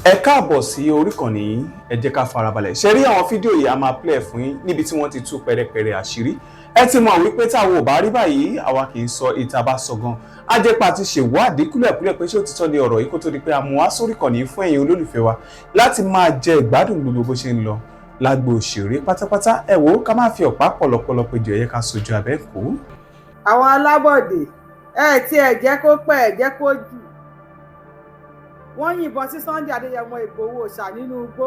Ẹ káàbọ̀ sí orí ìkànnì yìí. Ẹ jẹ́ ká farabalẹ̀ ṣe rí àwọn fídíò yìí. A máa play fún yín níbi tí wọ́n ti tú pẹ̀rẹ̀pẹ̀rẹ̀ àṣírí. Ẹ ti mọ̀ wípé táwọn ò bá rí báyìí, àwa kì í sọ ìta bá sọ gan. Ajẹ́pà ti ṣèwádìí kúlẹ̀kúlẹ̀ pé ṣé òtítọ́ ni ọ̀rọ̀ yìí, kó tó di pé a mú wá sórí ìkànnì yìí fún ẹ̀yin olólùfẹ́ wa láti máa jẹ ìgbádùn gbogbo bó ṣe ń lọ lágbo òṣèré pátápátá. Ẹ wò ó, ká má fi ọ̀pá pọ̀lọpọ̀lọ péjọ, ẹ̀yẹ ká sojú abẹ́ kó. Àwọn alábọ̀dé, ẹ tí ẹ jẹ́ kó pẹ́, ẹ jẹ́ kó jù. Wọ́n yìnbọn sí Sunday Adéyẹmọ Ìgbòho Òòṣà nínú igbó.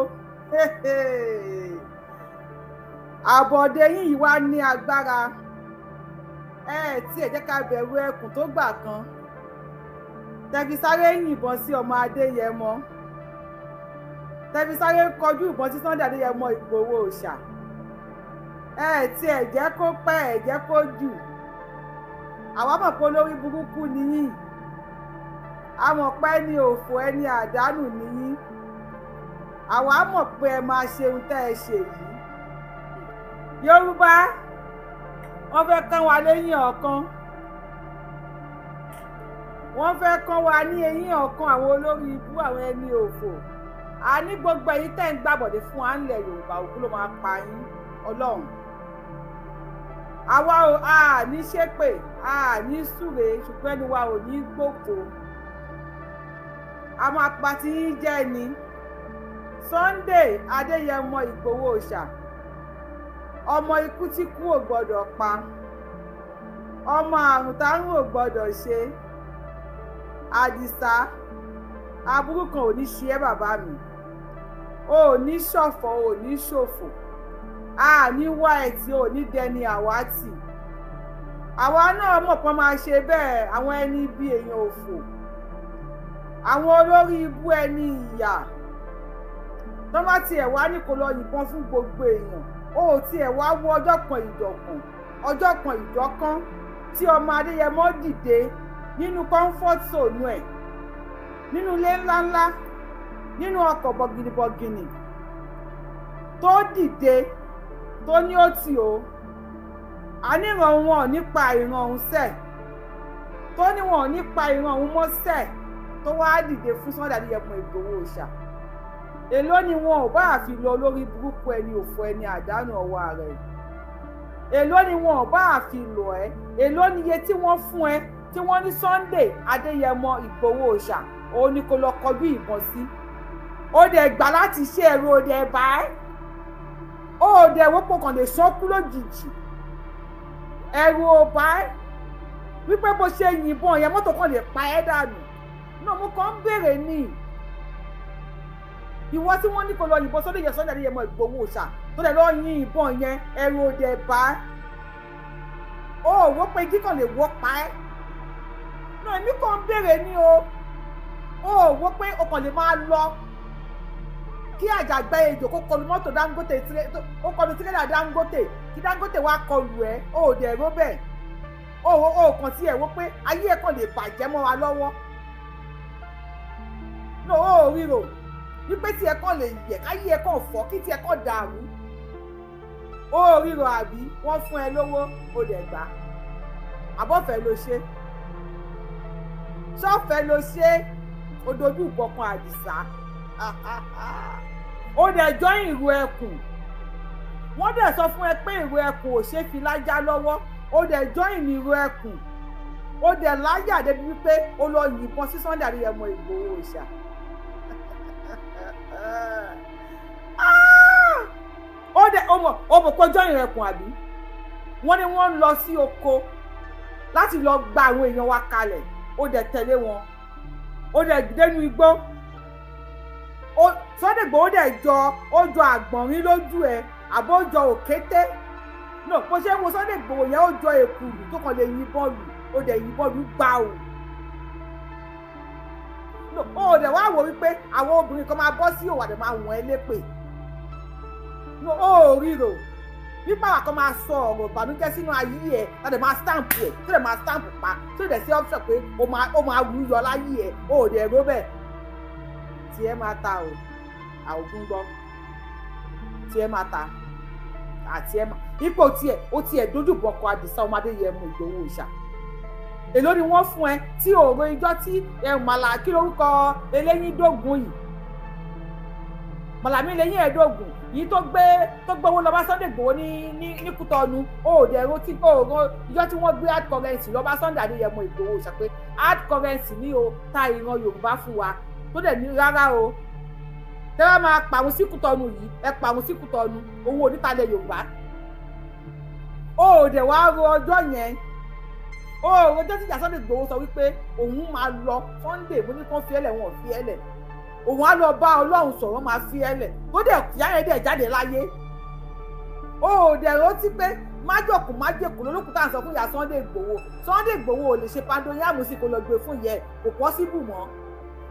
Àbọ̀dé yìí wá ní agbára. Ẹ tí ẹ jẹ́ ká bẹ̀rù ẹkùn tó gbà kan tẹ̀fi sáré yìnbọn sí ọmọ Adéyẹmọ, tẹ̀fi sáré kọjú ìbọn sí Sunday Adéyẹmọ Ìgbòho Òòṣà. Ẹ tí ẹ jẹ́ kó pẹ́, ẹ jẹ́ kó jù. Àwa mọ̀ pé olórí burúkú nìyí, a mọ̀ pé ẹni òfò, ẹni àdánù nìyí. Àwa mọ̀ pé ẹ máa ṣe ohun tẹ́ ẹ ṣe yìí. Yorùbá, wọ́n fẹ́ kán wa lẹ́yìn ọ̀kan, wọ́n fẹ́ kán wa ní eyín ọ̀kan. Àwọn olórí ibú, àwọn ẹni òfò, a ní gbogbo èyí tẹ́ ń gbàbọ̀dé fún wa ńlẹ̀ Yorùbá, òkú ló máa pa yín. Ọlọ́run, àwa ò a ní ṣépè, a ní súre, ṣùgbọ́n ẹni wa ò ní gbòkó, a máa pa tí yín jẹ́ ni. Sunday Adéyẹmọ Ìgbòho Òòṣà, ọmọ ikú tí kú ò gbọ́dọ̀ pa, ọmọ àrùn tárùn ò gbọ́dọ̀ ṣe. Àdìsá, aburú kan ò ní ṣe ẹ́. Bàbá mi, ò ní ṣọ̀fọ̀, ò ní ṣòfò, a ní wá ẹtì, ò ní dẹni àwátì. Àwa náà mọ̀ pọ́n máa ṣe bẹ́ẹ̀. Àwọn ẹni bí èèyàn òfò, àwọn olórí ibú, ẹni ìyà tó bá tiẹ̀ wá ní kó lọ yìnbọn fún gbogbo èèyàn, ó tiẹ̀ wá wọ ọjọ́ kan ìjọ̀kan, ọjọ́ kan ìjọ̀kan tí ọmọ Adéyẹmọ dìde nínú comfort zone ẹ̀, nínú ilé ńláńlá, nínú ọkọ̀ bọ̀gìnìbọ̀gìnì, tó dìde tó ní ó tì ó àníran wọn nípa ìran òun sẹ̀, tó ní wọn nípa ìran òun mọ́ sẹ̀, tó wá dìde fún Sunday Adéyẹmọ Ìgbòho Òòṣà. Èló ni wọn ò bá fi lọ lórí burúkú, ẹni òfò, ẹni àdánù ọwọ́ rẹ̀? Èló ni wọn ò bá fi lọ ẹ? Èló ni iye tí wọ́n fún ẹ tí wọ́n ní Sunday Adéyẹmọ Ìgbòho Òòṣà òun ni kò lọ kọjú ìbọn sí? Ó dẹ̀ gbà láti ṣe, ẹ̀rọ ó dẹ̀ bá ẹ́, ó dẹ̀ wọ́pọ̀ kàn lè sọ́kú lójijì. Ẹ̀rù ò bá ẹ́ wípé bó ṣe yìnbọn yẹn, mọ́tò kan lè pa ẹ́ dànù náà? Mo kàn ń béèrè ni. Ìwọ tí wọ́n ní kó lọ yìnbọn sódò yẹn, Sunday Adéyẹmọ Ìgbòho Òòṣà, tó dẹ̀ lọ yin ìbọn yẹn, ẹ̀rù ò dẹ̀ bá ẹ́? Ó wò pé igi kan lè wọ́ pa ẹ́ náà? Èmi kàn ń béèrè ni o. Ó wò pé o kàn lè máa lọ kí àjàgbá ejò kó kọlu mọ́tò Dangote, ó kọlu tírélà Dangote, kí Dangote wá kọlu ẹ, ó dẹ̀ ró bẹ́ẹ̀? Ó kàn tí ẹ̀ wò pé ayé ẹ̀ kàn lè bàjẹ́ mọ́ wa lọ́wọ́ náà? Ó ríro wípé tí ẹ kàn lè yẹ káyé ẹ kàn fọ́, kí tí ẹ kàn dàrú? Ó ríro àbí wọ́n fún ẹ lówó, ó dẹ̀ gbà? Àbọ̀fẹ́ ló ṣe, ṣọ́fẹ́ ló ṣe. Ó dojú ìbọ̀kan Àdìsá, ó dẹ̀ jọ ìrù ẹkùn. Wọ́n dẹ̀ sọ fún ẹ pé ìrù ẹkùn ò ṣeé fi lájá lọ́wọ́. Ó dẹ̀ jọ ìrù ẹkùn, ó dẹ̀ láyà débi wípé ó lọ yìnbọn sí Sunday Adéyẹmọ Ìgbòho Òòṣà. Ó dẹ̀ ó mọ̀ pé ọjọ́ ìrìn ẹkùn àbí wọ́n ní wọ́n ń lọ sí oko láti lọ gba àwọn èèyàn wa kalẹ̀. Ó dẹ̀ tẹ̀lé wọn, ó dẹ̀ dénú igbó. Sunday Igboho dẹ̀ jọ, ó jọ àgbọ̀nrín lójú ẹ, àbó jọ òkété náà? Bó ṣe ń wo Sunday Igboho yẹn, ó jọ èkùrù tó kàn lè yin bọ́ọ̀lù. Ó dẹ̀ yin bọ́ọ̀lù gbà o. Ó dẹ̀ wá wò wípé àwọn obìnrin kan máa bọ́ sí òwà dẹ̀ máa wọ̀n ẹ́ lépè. Ó ríro wípé àwọn kan máa sọ ọ̀rọ̀ ìbànújẹ́ sínú ayé ẹ̀, tó dẹ̀ máa stamp ẹ̀, tó dẹ̀ máa stamp pa, tó dẹ̀ sí option pé ó máa wú yọ láyé ẹ̀. Ó dẹ̀ ró bẹ́ẹ̀. Tí ẹ máa ta o, àwògùn gbọ́ tí ẹ máa ta àti ẹ máa ipò tiẹ̀, ó tiẹ̀ dójú bọ̀kọ Àdìsá ọmọdé Adéyẹmọ Ìgbòho Òòṣà. Èló ni wọ́n fún ẹ tí òòrò ijọ́ tí ẹ màlà kí lórúkọ eléyín dógún yìí? Màlàmí lẹ́yìn ẹ̀ẹ́dógún yìí tó gbé tó gbowó lọ bá Sunday Igboho ní Kútọ́nù. Ó dẹ̀ rántí ó ìjọ tí wọ́n gbé hard currency lọ bá Sunday Adéyẹmọ Ìgbòho ṣà pé hard currency ní o ta ìran Yorùbá fún wa, tó dẹ̀ ní rárá o, tẹ́ wá máa pàrọ̀ sí Kútọ́nù yìí, ẹ pàrọ̀ sí Kútọ́nù, owó onítàlẹ̀ Yorùbá. Ó dẹ̀ wá ro ọjọ́ yẹn, ó rojọ́ tí ìjà Sunday Igboho sọ wípé òun máa lọ. Sunday mo ní kán fi ẹlẹ̀, wọn ò fi ẹlẹ̀. Òun á lọ bá Ọlọ́run sọ̀rọ̀, máa fi ẹlẹ̀, tó dẹ̀ ìyá yẹn dẹ̀ jáde láyé. Ó dẹ̀ rántí pé májọ̀kù májèkù lólókùn tá à ń sọ fún ìyá Sunday Igboho. Sunday Igboho ò lè ṣe pandoyàmù sí kó lọ gbé fún yẹ, kò possible mọ́.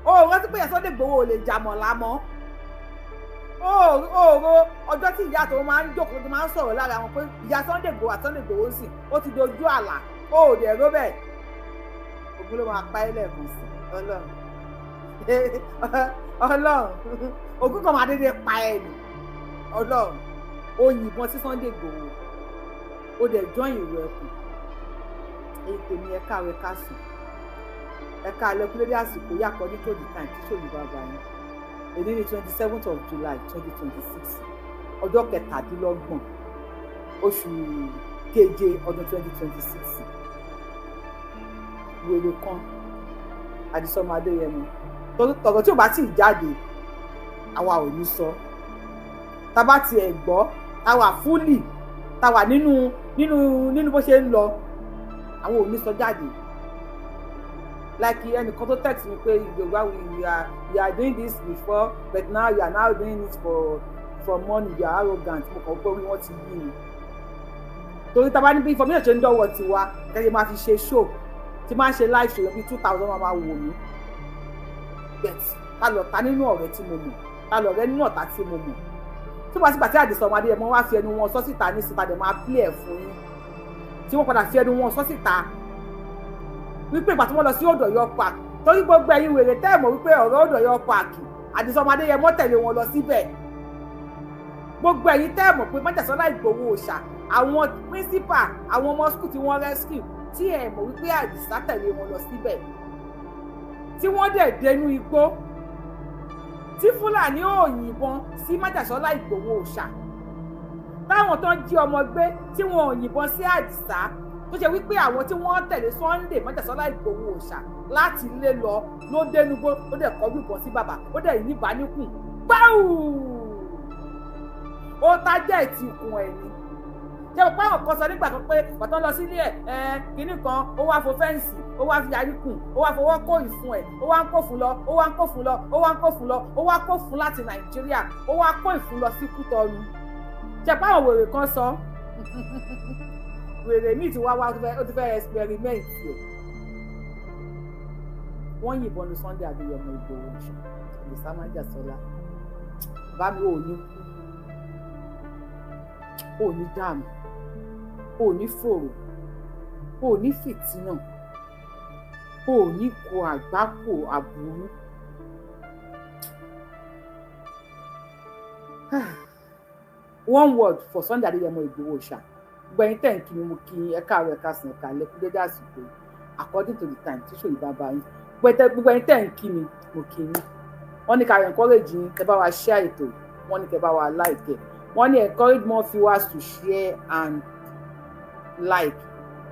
Ó rántí pé ìyá Sunday Igboho ò lè jàmọ̀lá mọ́. Ó ro ọjọ́ tí ìyá tó máa ń jókòó, tó máa ń sọ̀rọ̀ lára wọn pé ìyá Sunday Igboho àti Sunday Igboho sì ó ti dojú àlà. Ó dẹ̀ ró bẹ́ẹ̀. Ògún ló máa pa ẹ́ lẹ́ẹ̀kan sí. Ọlọ́run, Ọlọ́run, Ògún kan máa dédé pa ẹ́ nì. Ọlọ́run, ó yìnbọn sí Sunday Igboho, ó dẹ̀ join ìrù ẹkùn. Èyí tèmi, ẹ káàárọ̀, ẹ káàsán, ẹ káalẹ́, kúlẹ̀ dé àsìkò yà according to the time tí sòyìn bàbá yẹn. Èyí ní 27th of July 2026, ọjọ́ 27 oṣù keje ọdún 2026. Wèrè kan, Àdìsọ́mọ Adéyẹmọ, tọ̀rọ̀ tí ò bá tí ì jáde, àwa ò ní sọ. Tá bá tiẹ̀ gbọ́, tá wà fúlì, tá wà nínú bó ṣe ń lọ, àwọn ò ní sọ jáde. Like ẹnìkan tó text mi pé Yorùbá, we are doing this before, but now you are now doing it for money, you are arrogant. Mo kàn pé orí wọn ti yí ni, torí tá a bá ní bí information ṣe ń dọ́wọ́ tiwa, kẹ́kẹ́ máa fi ṣe show, tí máa ń ṣe live show bíi 2,000 máa wò mí. But ta lọ ta nínú ọ̀rẹ́ tí mo mọ̀, ta lọ̀rẹ́ nínú ọ̀tá tí mo mọ̀, tí wọ́n ti gbà tí Àdìsá ọmọ Adéyẹmọ wá fi ẹnu wọn sọ síta ní síta, dẹ̀ máa play ẹ̀ fún yín, tí wọ́n padà fi ẹnu wọn sọ síta wípé ìgbà tí wọ́n lọ sí Old Ọ̀yọ́ Park, torí gbogbo ẹ̀yin wèrè tẹ́ ẹ̀ mọ̀ wípé ọ̀rọ̀ Old Ọ̀yọ́ Park, Àdìsá ọmọ Adéyẹmọ tẹ̀lé wọn lọ síbẹ̀. Gbogbo ẹ̀yin tẹ́ ẹ̀ mọ̀ pé Májàsọ́lá Ìgbòho Òòṣà, àwọn principal, àwọn ọmọ school tí wọ́n rescue, tí ẹ̀ mọ̀ wípé Àdìsá tẹ̀lé wọn lọ síbẹ̀, tí wọ́n dẹ̀ dénú igbó, tí Fúlàní ò yìnbọn sí Májàsọ́lá Ìgbòho Òòṣà, táwọn tó ń jí ọmọ gbé tí wọn ò yìnbọn sí Àdìsá, tó ṣe wípé àwọn tí wọ́n tẹ̀lé Sunday Májàsọ́lá Ìgbòho Òòṣà láti ilé lọ ló dénúgbó, ó dẹ̀ kọjú ìbọn sí bàbá, ó dẹ̀ níbà níkùn gbáù, ó tájẹ̀ ti ikùn ẹ̀ ni. Ṣé o pé àwọn kan sọ nígbà kan pé bàtọ́ lọ sílé ẹ̀ ẹ̀ kínní kan, ó wá fo fence, ó wá fi yarí kùn, ó wá fọwọ́ kó ìfun ẹ̀, ó wá ń kó fún lọ, ó wá ń kó fún lọ, ó wá ń kó fún lọ, ó wá kó fún láti Nàìjíríà, ó wá kó ìfun lọ sí Kútọ́nù? Ṣé pé àwọn wèrè kan sọ, wèrè míì ti wá wá, ó ti fẹ́ experiment ẹ̀. Wọ́n yìnbọn ní Sunday Adéyẹmọ Ìgbòho Àdìsá Májàsọ́lá. Bá mi, ò ní kú, ò ní dààmú, ò ní fòrò, ò ní fìtínà, ò ní kó àgbákò àbúrú. One word for Sunday Adéyẹmọ Ìgbòho Òòṣà. Gbẹ̀yìn tẹ̀ ń kí mi, mo kí ẹ káàárọ̀, ẹ káàsán, ẹ káalẹ́, kú dédé àsìkò according to the time tí ṣòyí bá bá yín. Gbogbo ẹ̀yin tẹ̀ ń kí mi, mo kí yín. Wọ́n ní ká encourage yín, kẹ́ bá wa share ètò. Wọ́n ní kẹ́ bá wa like ẹ̀. Wọ́n ní encourage more viewers to share and like.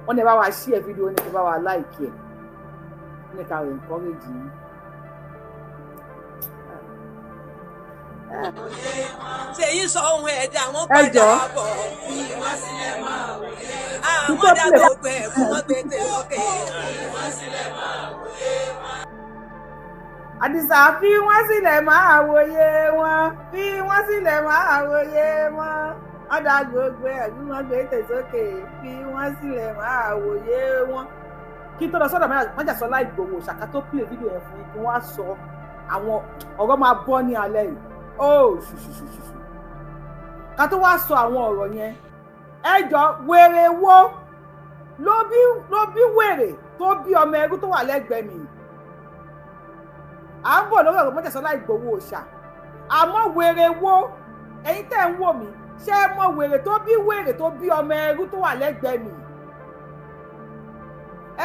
Wọ́n ní ẹ bá wa share video, ní kẹ́ bá wa like ẹ̀. Wọ́n ní ká encourage yín. Ṣèyí sọ ohun ẹ̀dá wọn Ẹ padà jọ̀ọ́. bọ̀. Kí Àwọn tó dá play gbogbo ẹ̀ fún wọn gbé lókè. Àdìsá, fi wọ́n sílẹ̀ máa wòye wọn, fi wọ́n sílẹ̀ máa wòye wọn. Wọ́n dá gbogbo ẹ̀ bí wọ́n gbé tẹ̀sókè, fi wọ́n sílẹ̀ máa wòye wọn. Kí tó lọ sọ́dọ̀ Májàsọ́lá Ìgbòho Ṣàkà tó play fídíò yẹn fún yín, kí wọ́n á sọ àwọn ọ̀rọ̀ máa bọ́ ní alẹ́ yìí. Ó ṣùṣùṣùṣù, ká tó wá sọ àwọn ọ̀rọ̀ yẹn, ẹ jọ, wèrè wo ló bí wèrè tó bí ọmọ ẹrú tó wà lẹ́gbẹ̀ẹ́ mi? À ń bọ̀ lórí ọ̀rọ̀ Májàsọ́lá Ìgbòho Òòṣà, àmọ́ wèrè wo, ẹ̀yin tẹ́ ń wò mí, ṣé ẹ mọ wèrè tó bí wèrè tó bí ọmọ ẹrú tó wà lẹ́gbẹ̀ẹ́ mi,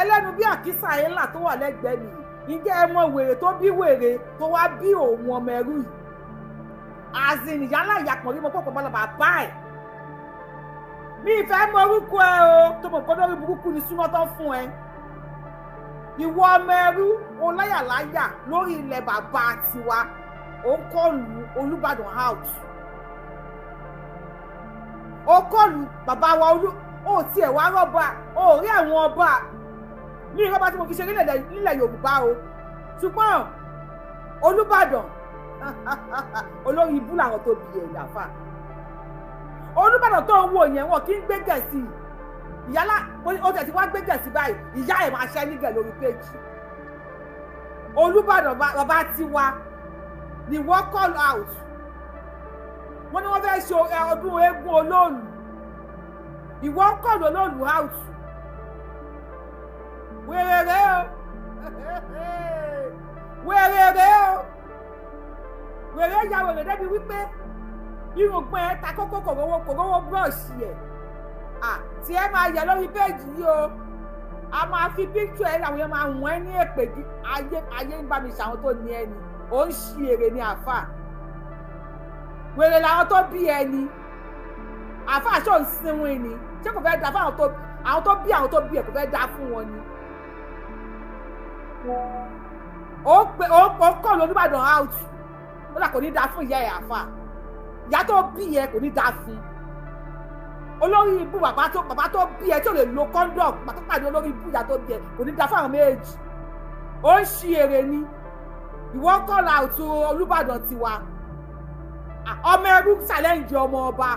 ẹlẹ́nu bí àkísà ńlá tó wà lẹ́gbẹ̀ẹ́ mi? Ǹjẹ́ ẹ mọ wèrè tó bí wèrè tó wá bí òun ọmọ ẹrú yìí? Azin ìyálà ìyàpọ̀ rí mo pọ̀ pọ̀ bọ́lá bàbá ẹ̀. Mi ìfẹ́ mọ orúkọ ẹ o, tó mọ̀ pé lórí burúkú ni súná tán fún ẹ. Ìwọ ọmọ ẹrú oláyàláyà lórí ilẹ̀ bàbá tiwa, ó ń kọlù Olúbàdàn house. Ó kọlù bàbá wa olú, ó tiẹ̀ wá rọ́bà, ó rí àwọn ọba. Ní ìrọ́bà tí mo fi ṣe nílẹ̀ Yorùbá o. Ṣùgbọ́n Olúbàdàn olórí ibú làwọn tó bí ẹ̀ yàfà. Olúbàdàn tó ń wò yẹn, wọn kì í gbé gẹ̀ẹ́sì. Ìyálà ó tẹ̀ tí wá gbé gẹ̀ẹ́sì báyìí, ìyá ẹ̀ máa ṣẹ́ nígẹ̀ lórí péjì. Olúbàdàn bàbá tiwa ni wọ́n call out. Wọ́n ní wọ́n fẹ́ ṣe ọdún eégún olóòlù, ìwọ call olóòlù out. Wèrèrè o, wèrèrè o, wèrè ya wèrè débi wípé irùngbọ̀n ẹ ta kókó, kò rówó búrọ̀ṣì ẹ̀ tí ẹ máa yẹ lórí péjì yìí o. A máa fi píkṣọ ẹ, làwọn yẹn máa wọ́n ẹ ní èpè. Ayé ayé ń bá mi ṣàwọn tó ní ẹni ò ń ṣí èrè ní àfà. Wèrè làwọn tó bí ẹni àfà. Ṣó ń sinwin ni? Ṣé kò fẹ́ da fún àwọn tó bí ẹ? Kò fẹ́ da fún wọn ni. Ó pe ó kọ́ lóníbàdàn out, ó dà kò ní da fún ìyá ẹ̀. Àfà, ìyá tó bí ẹ kò ní da fún olórí ibú. Bàbá tó bí ẹ tí ò lè lo condom, bàbá tó pàdé olórí ibú ìyá tó bí ẹ, kò ní da fún àwọn méjì. Ó ń ṣí èrè ni. Ìwọ call out Olúbàdàn tiwa. Ọmọ ẹrú challenge ọmọ ọba.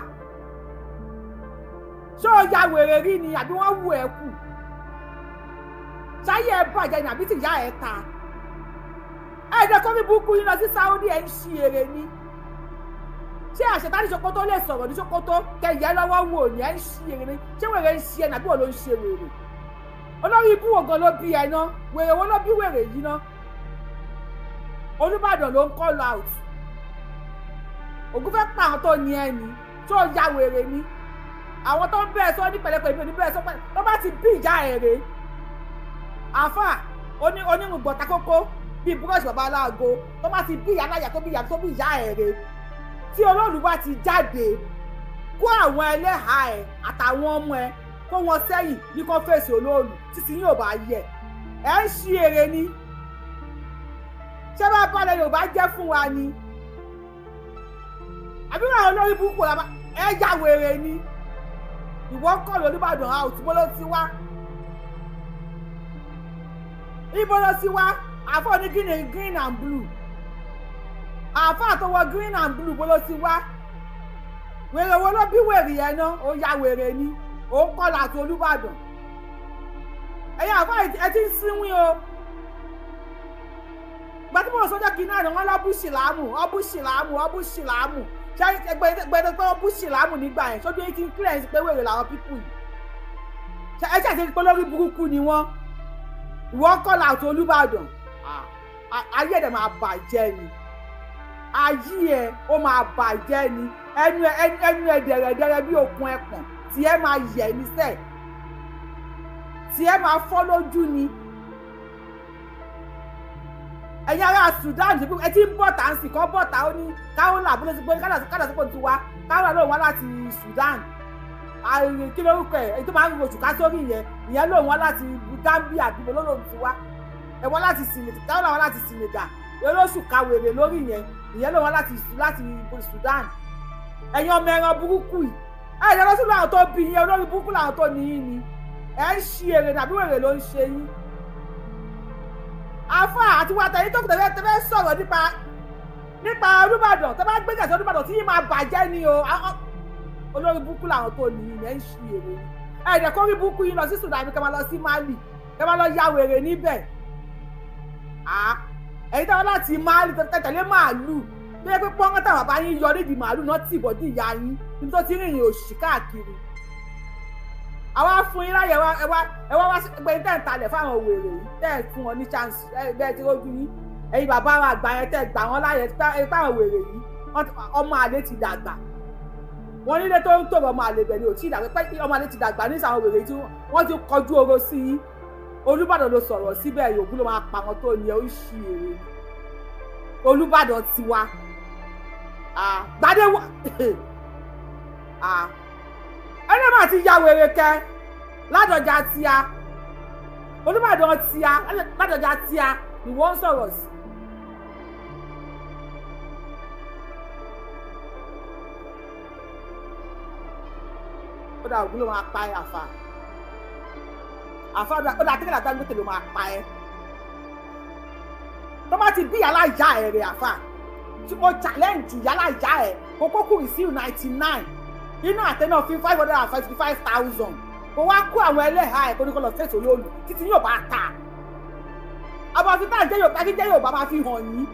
Ṣé o ya wèrè rí ni, àbí wọ́n wù ẹ́ kù? Ṣáyé ẹ bàjẹ́ ni, àbí tìyá ẹ ta ẹ̀ẹ́dẹ̀ kọ́mí burúkú yín lọ sí Saudi? Ẹ̀ ń ṣí èrè ni. Ṣé àṣetánì Sokoto lè sọ̀rọ̀ ní Sokoto kẹyẹ lọ́wọ́ wò ní? Ẹ̀ ń ṣí èrè ni. Ṣé wèrè ń ṣe ẹ̀ nàbí wọ́n ló ń ṣe wèrè? Olórí ibú wo gan ló bí ẹ ná? Wèrè wo ló bí wèrè yìí ná? Olúbàdàn ló ń call out. Ògún fẹ́ pa àwọn tó ní ẹ ní tó ya wèrè ni. Àwọn tó ń bẹ́ẹ̀ sọ ní pẹ̀lẹ́pẹ̀lẹ́, mi ò ní bẹ́ẹ̀ sọ pẹ̀lẹ́. Tó bá ti bí ìjà ẹ̀ rè, àáfà onírùngbọ̀n takókó bíi búrọ́ọ̀ṣì bàbá aláàgó, tó bá ti bí ìyá aláya, tó bí ìyá, tó bí ìyá ẹ̀ rè, tí olóòlù bá ti jáde, kó àwọn ẹlẹ́hàá ẹ̀ àtàwọn ọmọ ẹ̀, kó wọn sẹ́yìn ní kó fèsì olóòlù títí yóò bá yẹ. Ẹ̀ ń ṣí èrè ni. Ṣé bá balẹ̀ Yorùbá jẹ́ fún wa ni, àbí wọn àwọn olórí burúkú ẹ ya wèrè ni? Ìwọ kọ́ lórí Ìbàdàn out. Bó ló ti wá? Ibo ló ti wá? Àfọ ní green, green and blue. Àfọ àtọwọ green and blue, bó ló ti wá? Wèrè wo ló bí wèrè yẹn ná? Ó ya wèrè ni. Ó ń kọ́ láti Olúbàdàn. Ẹ̀yin àfọ, ẹ ti ń sínwín o. Gbàtí mo sọjọ́ kìíní àná, wọn lọ bú ṣìlámù, ọbú ṣìlámù, ọbú ṣìlámù. Ṣé gbẹdẹ pé wọ́n bú ṣìlámù nígbà yẹn? Sójú yìí ti ń clear pé wèrè làwọn people yìí. Ẹ ṣàṣe pé lórí burúkú ni wọ́n. Ìwọ kọ́ láti Olúbàdàn, ayé ẹ̀ máa bàjẹ́ ni. Ayé ẹ̀ ó máa bàjẹ́ ni. Ẹnu ẹ dẹ̀rẹ̀dẹ̀rẹ̀ bí okùn ẹ̀pọ̀n, tí ẹ máa yẹ̀ níṣẹ́, tí ẹ máa fọ́ lójú ni. Ẹ̀yin ará Sudan, ẹ ti ń bọ̀ tá ń sìn kọ́ bọ̀ tá. Ó ní káwọ́là bó ló ti gbé kádà sípò tiwa. Káwọ́là lóun wá láti Sudan. Kí lórúkọ ẹ̀, èyí tó máa ń oṣù ká sórí yẹn, ìyẹn lóun wá láti Gambia, àbí lóun ti wá? Ẹ wá láti Senegal, káwọ́là wá láti Senegal. Olóṣù kawèrè lórí yẹn, ìyẹn lóun wá láti Sudan. Ẹ̀yin ọmọ ẹran burúkú yìí, ẹ̀ ẹ̀ lọ́sùn làwọn tó bí yẹn, olórí burúkú làwọn tó ní yín ni. Ẹ̀ ń ṣi èrè nàbí wèrè ló ń ṣe yín? Àfa àti wa tẹ̀yìn tó kù tẹ̀fẹ́ sọ̀rọ̀ nípa Olúbàdàn, tẹ́ bá gbé gẹ̀ẹ́sì Olúbàdàn tí yìí máa bàjẹ́ ni o. Olórí burúkú làwọn tó ní yín. Ẹ̀ ń ṣi èrè ni. Ẹ̀ẹ́dẹ̀ kó rí burúkú yín lọ sí Sudan, kẹ́ máa lọ sí Mali, kẹ́ máa lọ ya wèrè níbẹ̀. Ẹ̀yin táwọn láti Mali tẹ̀lé màálù tó yẹ pé pọ́ngán táwọn bàbá yín yọ nídìí màálù náà tì bọ̀ dí ìyá yín níbi tó ti rìnrìn òṣì káàkiri. Àwa fún yín láyè. Ẹ wá wá gbẹ̀yìn tẹ̀ ń talẹ̀ fáwọn wèrè yìí, tẹ̀ ń fún wọn ní chance. Ẹ bẹ́ẹ̀ tí ó dún yín, ẹ̀yin bàbá wa àgbà yẹn, tẹ̀ gbà wọ́n láyè fáwọn wèrè yìí. Ọmọ àlè ti dàgbà, wọn nílé tó ń tòrò, ọmọ àlè bẹ̀ ni ò tí ì dàgbà pé ọmọ àlè ti dàgbà ní sàwọn wèrè tí wọ́n ti kọjú oró sí yín. Olúbàdàn ló sọ̀rọ̀ síbẹ̀, yòókù ló máa pa wọn tó ní ẹ. Ó ṣì èrè ni. Olúbàdàn tiwa. Gbadé wà ẹni máa ti ya wèrè kẹ Ládọjà tíya Olúbàdàn tíya Ládọjà tíya ni wọ́n ń sọ̀rọ̀ sí. Ó dà Ògún ló máa pa ẹ àfà àfà ó dà tẹ́lẹ̀ Dangote ló máa pa ẹ tó bá ti bí yàrá ìyá ẹ rẹ àfà tí mo challenge yàrá ìyá ẹ kókó kùrì sí 99 inú àtẹ náà fi 555,000 kó wá kó àwọn ẹlẹ́hàá ẹ̀ kó ní kó lọ fèsì olóòlù títí yóò bá ta àwọn àfi tá à ń jẹ́ Yorùbá kí jẹ́ Yorùbá máa fi hàn yín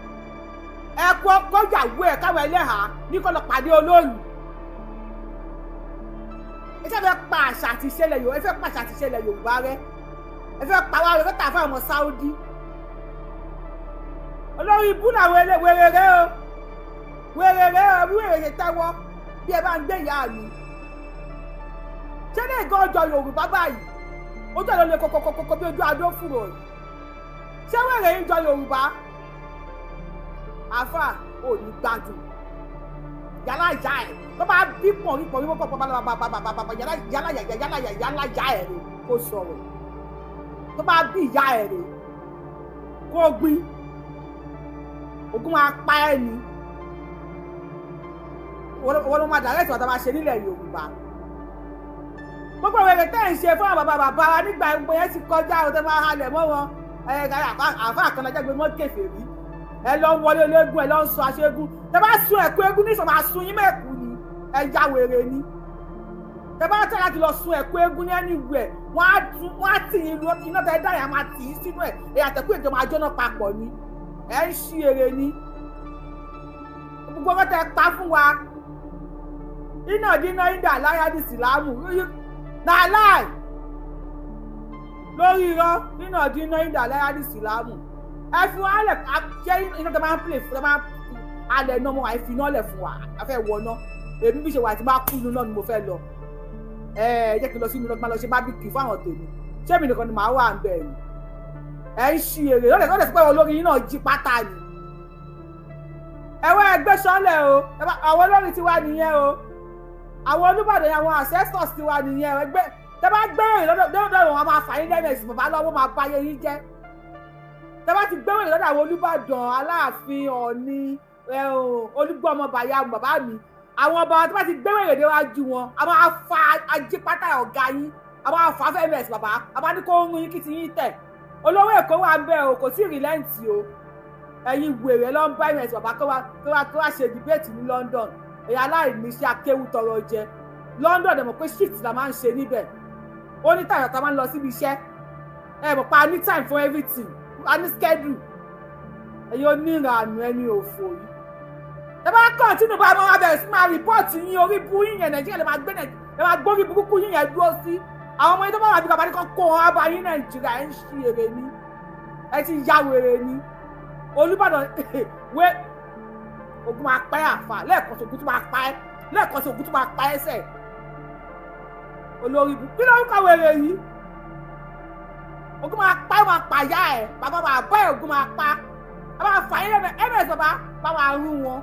ẹ kó kọjàwó ẹ káwọn ẹlẹ́hàá ní kó lọ pàdé olóòlù. Ẹ ṣe fẹ́ pa àṣà àti ìṣẹ̀lẹ̀ Yorùbá, ẹ fẹ́ pa àṣà àti ìṣẹ̀lẹ̀ Yorùbá rẹ, ẹ fẹ́ pa wá rẹ, fẹ́ tà fún àwọn Saudi. Olórí ibú làwọn wèrè rẹ o, wèrè rẹ o, bí wèrè ṣe tẹ́wọ́ bí ẹ bá ń gbé ìyá mi. Ṣé lè gan ọjọ́ Yorùbá báyìí? Ojú ẹ̀ ló le kọkọkọkọ bí ojú adó fúrò yìí. Ṣé wèrè ń jọ Yorùbá? Àfà ò ní gbádùn. Yàrá ìyá ẹ̀ tó bá bí pọ̀nrí pọ̀nrí pọ̀ pọ̀ bàbàbàbàbà yàrá yàrá yàrá yàrá ìyá ẹ̀ rè kó sọ̀rọ̀. Tó bá bí ìyá ẹ̀ rè kó gbin. Ògún máa pa ẹ́ ni. Wọ́n ló máa dàrẹ́tì wàtá máa ṣe nílẹ̀ Yorùbá. Gbogbo àwọn èrè tẹ́ ń ṣe fún àwọn bàbá bàbá wa nígbà gbogbo yẹn ti kọjá o tẹ́ máa halẹ̀ mọ́ wọn. Àfa àkànlájà gbé mọ́ kèfèrí. Ẹ lọ ń wọlé ológun, ẹ lọ ń sọ aṣẹ́gun. Tẹ́ bá sun ẹ̀kú eégún ní ìsọ̀mọ̀ àsun yín mẹ́ẹ̀kú ni. Ẹ ya wèrè ni. Tẹ́ bá tẹ́ láti lọ sun ẹ̀kú eégún ní anywhere, wọ́n á tì yín lu iná tẹ́ dá yà máa tì yín sínú ẹ̀. Ẹ̀yà àtẹ̀kù ètò máa jóná papọ̀ ni. Ẹ ń ṣí ere ni. Gbogbo ọkọ tẹ́ pa fún wa. Iná dínà ìdá láyà ní ìsìlámù. Nàláì lórí irọ́ iná dínà ìdá láyà ní ìsìlámù. Ẹ fi wọn alẹ ṣé iná tó máa ń pè fún tó máa ń alẹ iná mọ àìfi iná lẹ fún wa a fẹ́ wọ iná. Èmi bí ṣe wà tí bá kú inú náà ni mo fẹ́ lọ. Ẹ jẹ́ kí n lọ sí inú náà kí n máa lọ ṣe bábíkì fún àwọn tèmi. Ṣé èmi nìkan ni màá wà ń bẹ̀ ni? Ẹ ń ṣí èrè lọ́dẹ̀ lọ́dẹ̀ sí pé olórí yín náà jí pátá ni. Ẹ̀wọ́n ẹgbẹ́ sọ́lẹ̀ o, àwọn olórí tiwa nìyẹn o, àwọn Olúbàdàn yẹn àwọn ancestors tiwa nìyẹn o. Ẹgbẹ́ tẹ bá gbẹ́rẹ̀ lọ́dọ̀ wọn máa fà yín lẹ́nu bàbá lọ́wọ́ máa bá yín jẹ́. Tẹ bá ti gbẹ́rẹ̀ lọ́dọ̀ àwọn Olúbàdàn, Aláàfin, Ọ̀ọ̀ni, Olúgbọ́mọ bàyà bàbá mi, àwọn ọba tó bá ti gbẹ́rẹ̀ déwájú wọn a máa fa ajípátá ọ̀gá yín, a máa fa fms bàbá, a máa ní kó ń yín kí ti yín tẹ̀. Olówó Èkó wà ń bẹ o, kò sí rìlẹ́ǹtì o. Ẹ̀yin wèrè ló ń bá ms bàbá kó wá ṣe dìbéètì ní London. Ẹ̀yà aláìníṣẹ́ akéwù tọrọ jẹ London. Ẹ̀ mọ̀ pé shift la máa ń ṣe níbẹ̀. Ó ní tàyàtà máa ń lọ síbi iṣẹ́. Ẹ mọ̀ pé a ní time for everything, a ní schedule. Ẹ̀yin oníranù ẹni òfò yìí. Ẹ bá kàn Tinubu àwọn ọmọ abẹ́rẹ́ sí máa rìpọ́ọ̀tì yín orí bú yín yẹn. Nàìjíríà lè máa gbé Nàìjíríà lè máa gbórí burúkú yín yẹn dúró sí. Àwọn ọmọ yín tó bá wà bí bàbá ní kàn kó wọn bá yín Nàìjíríà. Ẹ ń ṣí èrè ni, ẹ ti ya wèrè ni. Olúbàdàn wé ogun máa pa ẹ́ àfà lẹ́ẹ̀kan sí ogun tó máa pa ẹ́ lẹ́ẹ̀kan sí ogun tó máa pa ẹ́ sẹ̀. Olórí ibú kí lórúkọ wèrè yìí? Ogun máa pa ẹ́, máa pa ìyá ẹ̀, bàbá máa bá ẹ̀, ogun máa pa ẹ máa fà yín lẹ́nu ms bàbá bá máa rún wọn.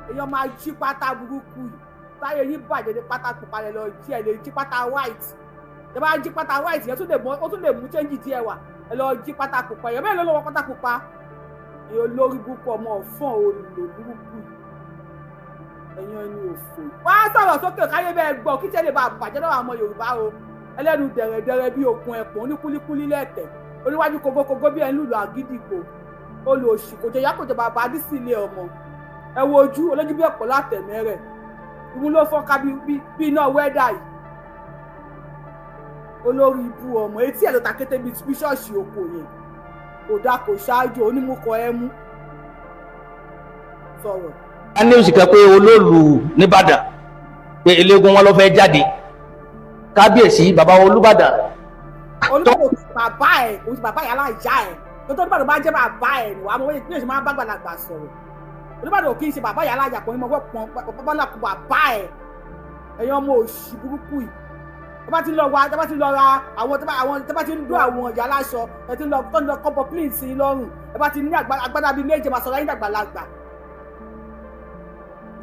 Èèyàn máa jí pátá burúkú yìí táyé yín bàjẹ́ ní pátá pupa lẹ lọ jí, ẹ lè jí pátá white. Ẹ bá jí pátá white yẹn ó tún lè mú change díẹ̀ wá. Ẹ lọ jí pátá pupa yẹn bẹ́ẹ̀ ló lọ́wọ́ pátá pupa. Èèyàn lórí burúkú ọmọ ọ̀fọ́n olè burúkú yìí, ẹ̀yin ẹni òfò yìí. Wọ́n á sọ̀rọ̀ sókè káyé bẹ́ẹ̀ gbọ́ kí tẹ́lẹ̀ bá bàjẹ́ lọ́wọ́ àwọn Yorùbá o. Ẹlẹ́nu dẹ̀rẹ̀dẹ̀rẹ̀ bí okùn ẹ̀pọ̀n, oníkúlíkúlí lẹ́tẹ̀, oníwájú kogókogó bí ẹni lùlù àgídìgbò. Olùòṣì kò jẹ ìyá kò jẹ bàbá adísì ilé ọmọ. Ẹ wo ojú olójú bí ọ̀pọ̀ látẹ̀mẹ́rẹ̀, ìmú ló fọ́nká bí iná wẹ́dà yìí. Olórí ibú ọmọ etí ẹ̀ ló ta kété bí ṣọ́ọ̀ṣì oko yẹn. Kò dáa kò ṣáájú onímúkọ ẹ mú sọ̀rọ̀. A ní oṣù kan pé olóòlù nìbàdàn pé eléégún wọn ló fẹ́ jáde. Kábíyèsí bàbá Olúbàdàn. Olúbàdàn bàbá ẹ̀ òun ti bàbá yàrá ìyá ẹ̀ tó tó Olúbàdàn bá jẹ́ bàbá ẹ̀ ni wàá mọ bí oṣù máa ń bá gbàlagbà sọ̀rọ̀. Olúbàdàn ò kì í ṣe bàbá yàrá ìyá pọ̀ ní mọ̀ pọ̀ bàbá kò bàbá ẹ̀. Ẹ̀yin ọmọ òṣì burúkú yìí tó bá ti lọ wa tó bá ti lọ ra àwọn tó bá ti ń dún àwọn ìyá aláṣọ ẹ ti lọ tó ń lọ kọ́ bọ́ sí i lọ́rùn. Ẹ bá ti ní agbádá bíi méje máa sọ̀rọ̀ ayé dàgbàlagbà.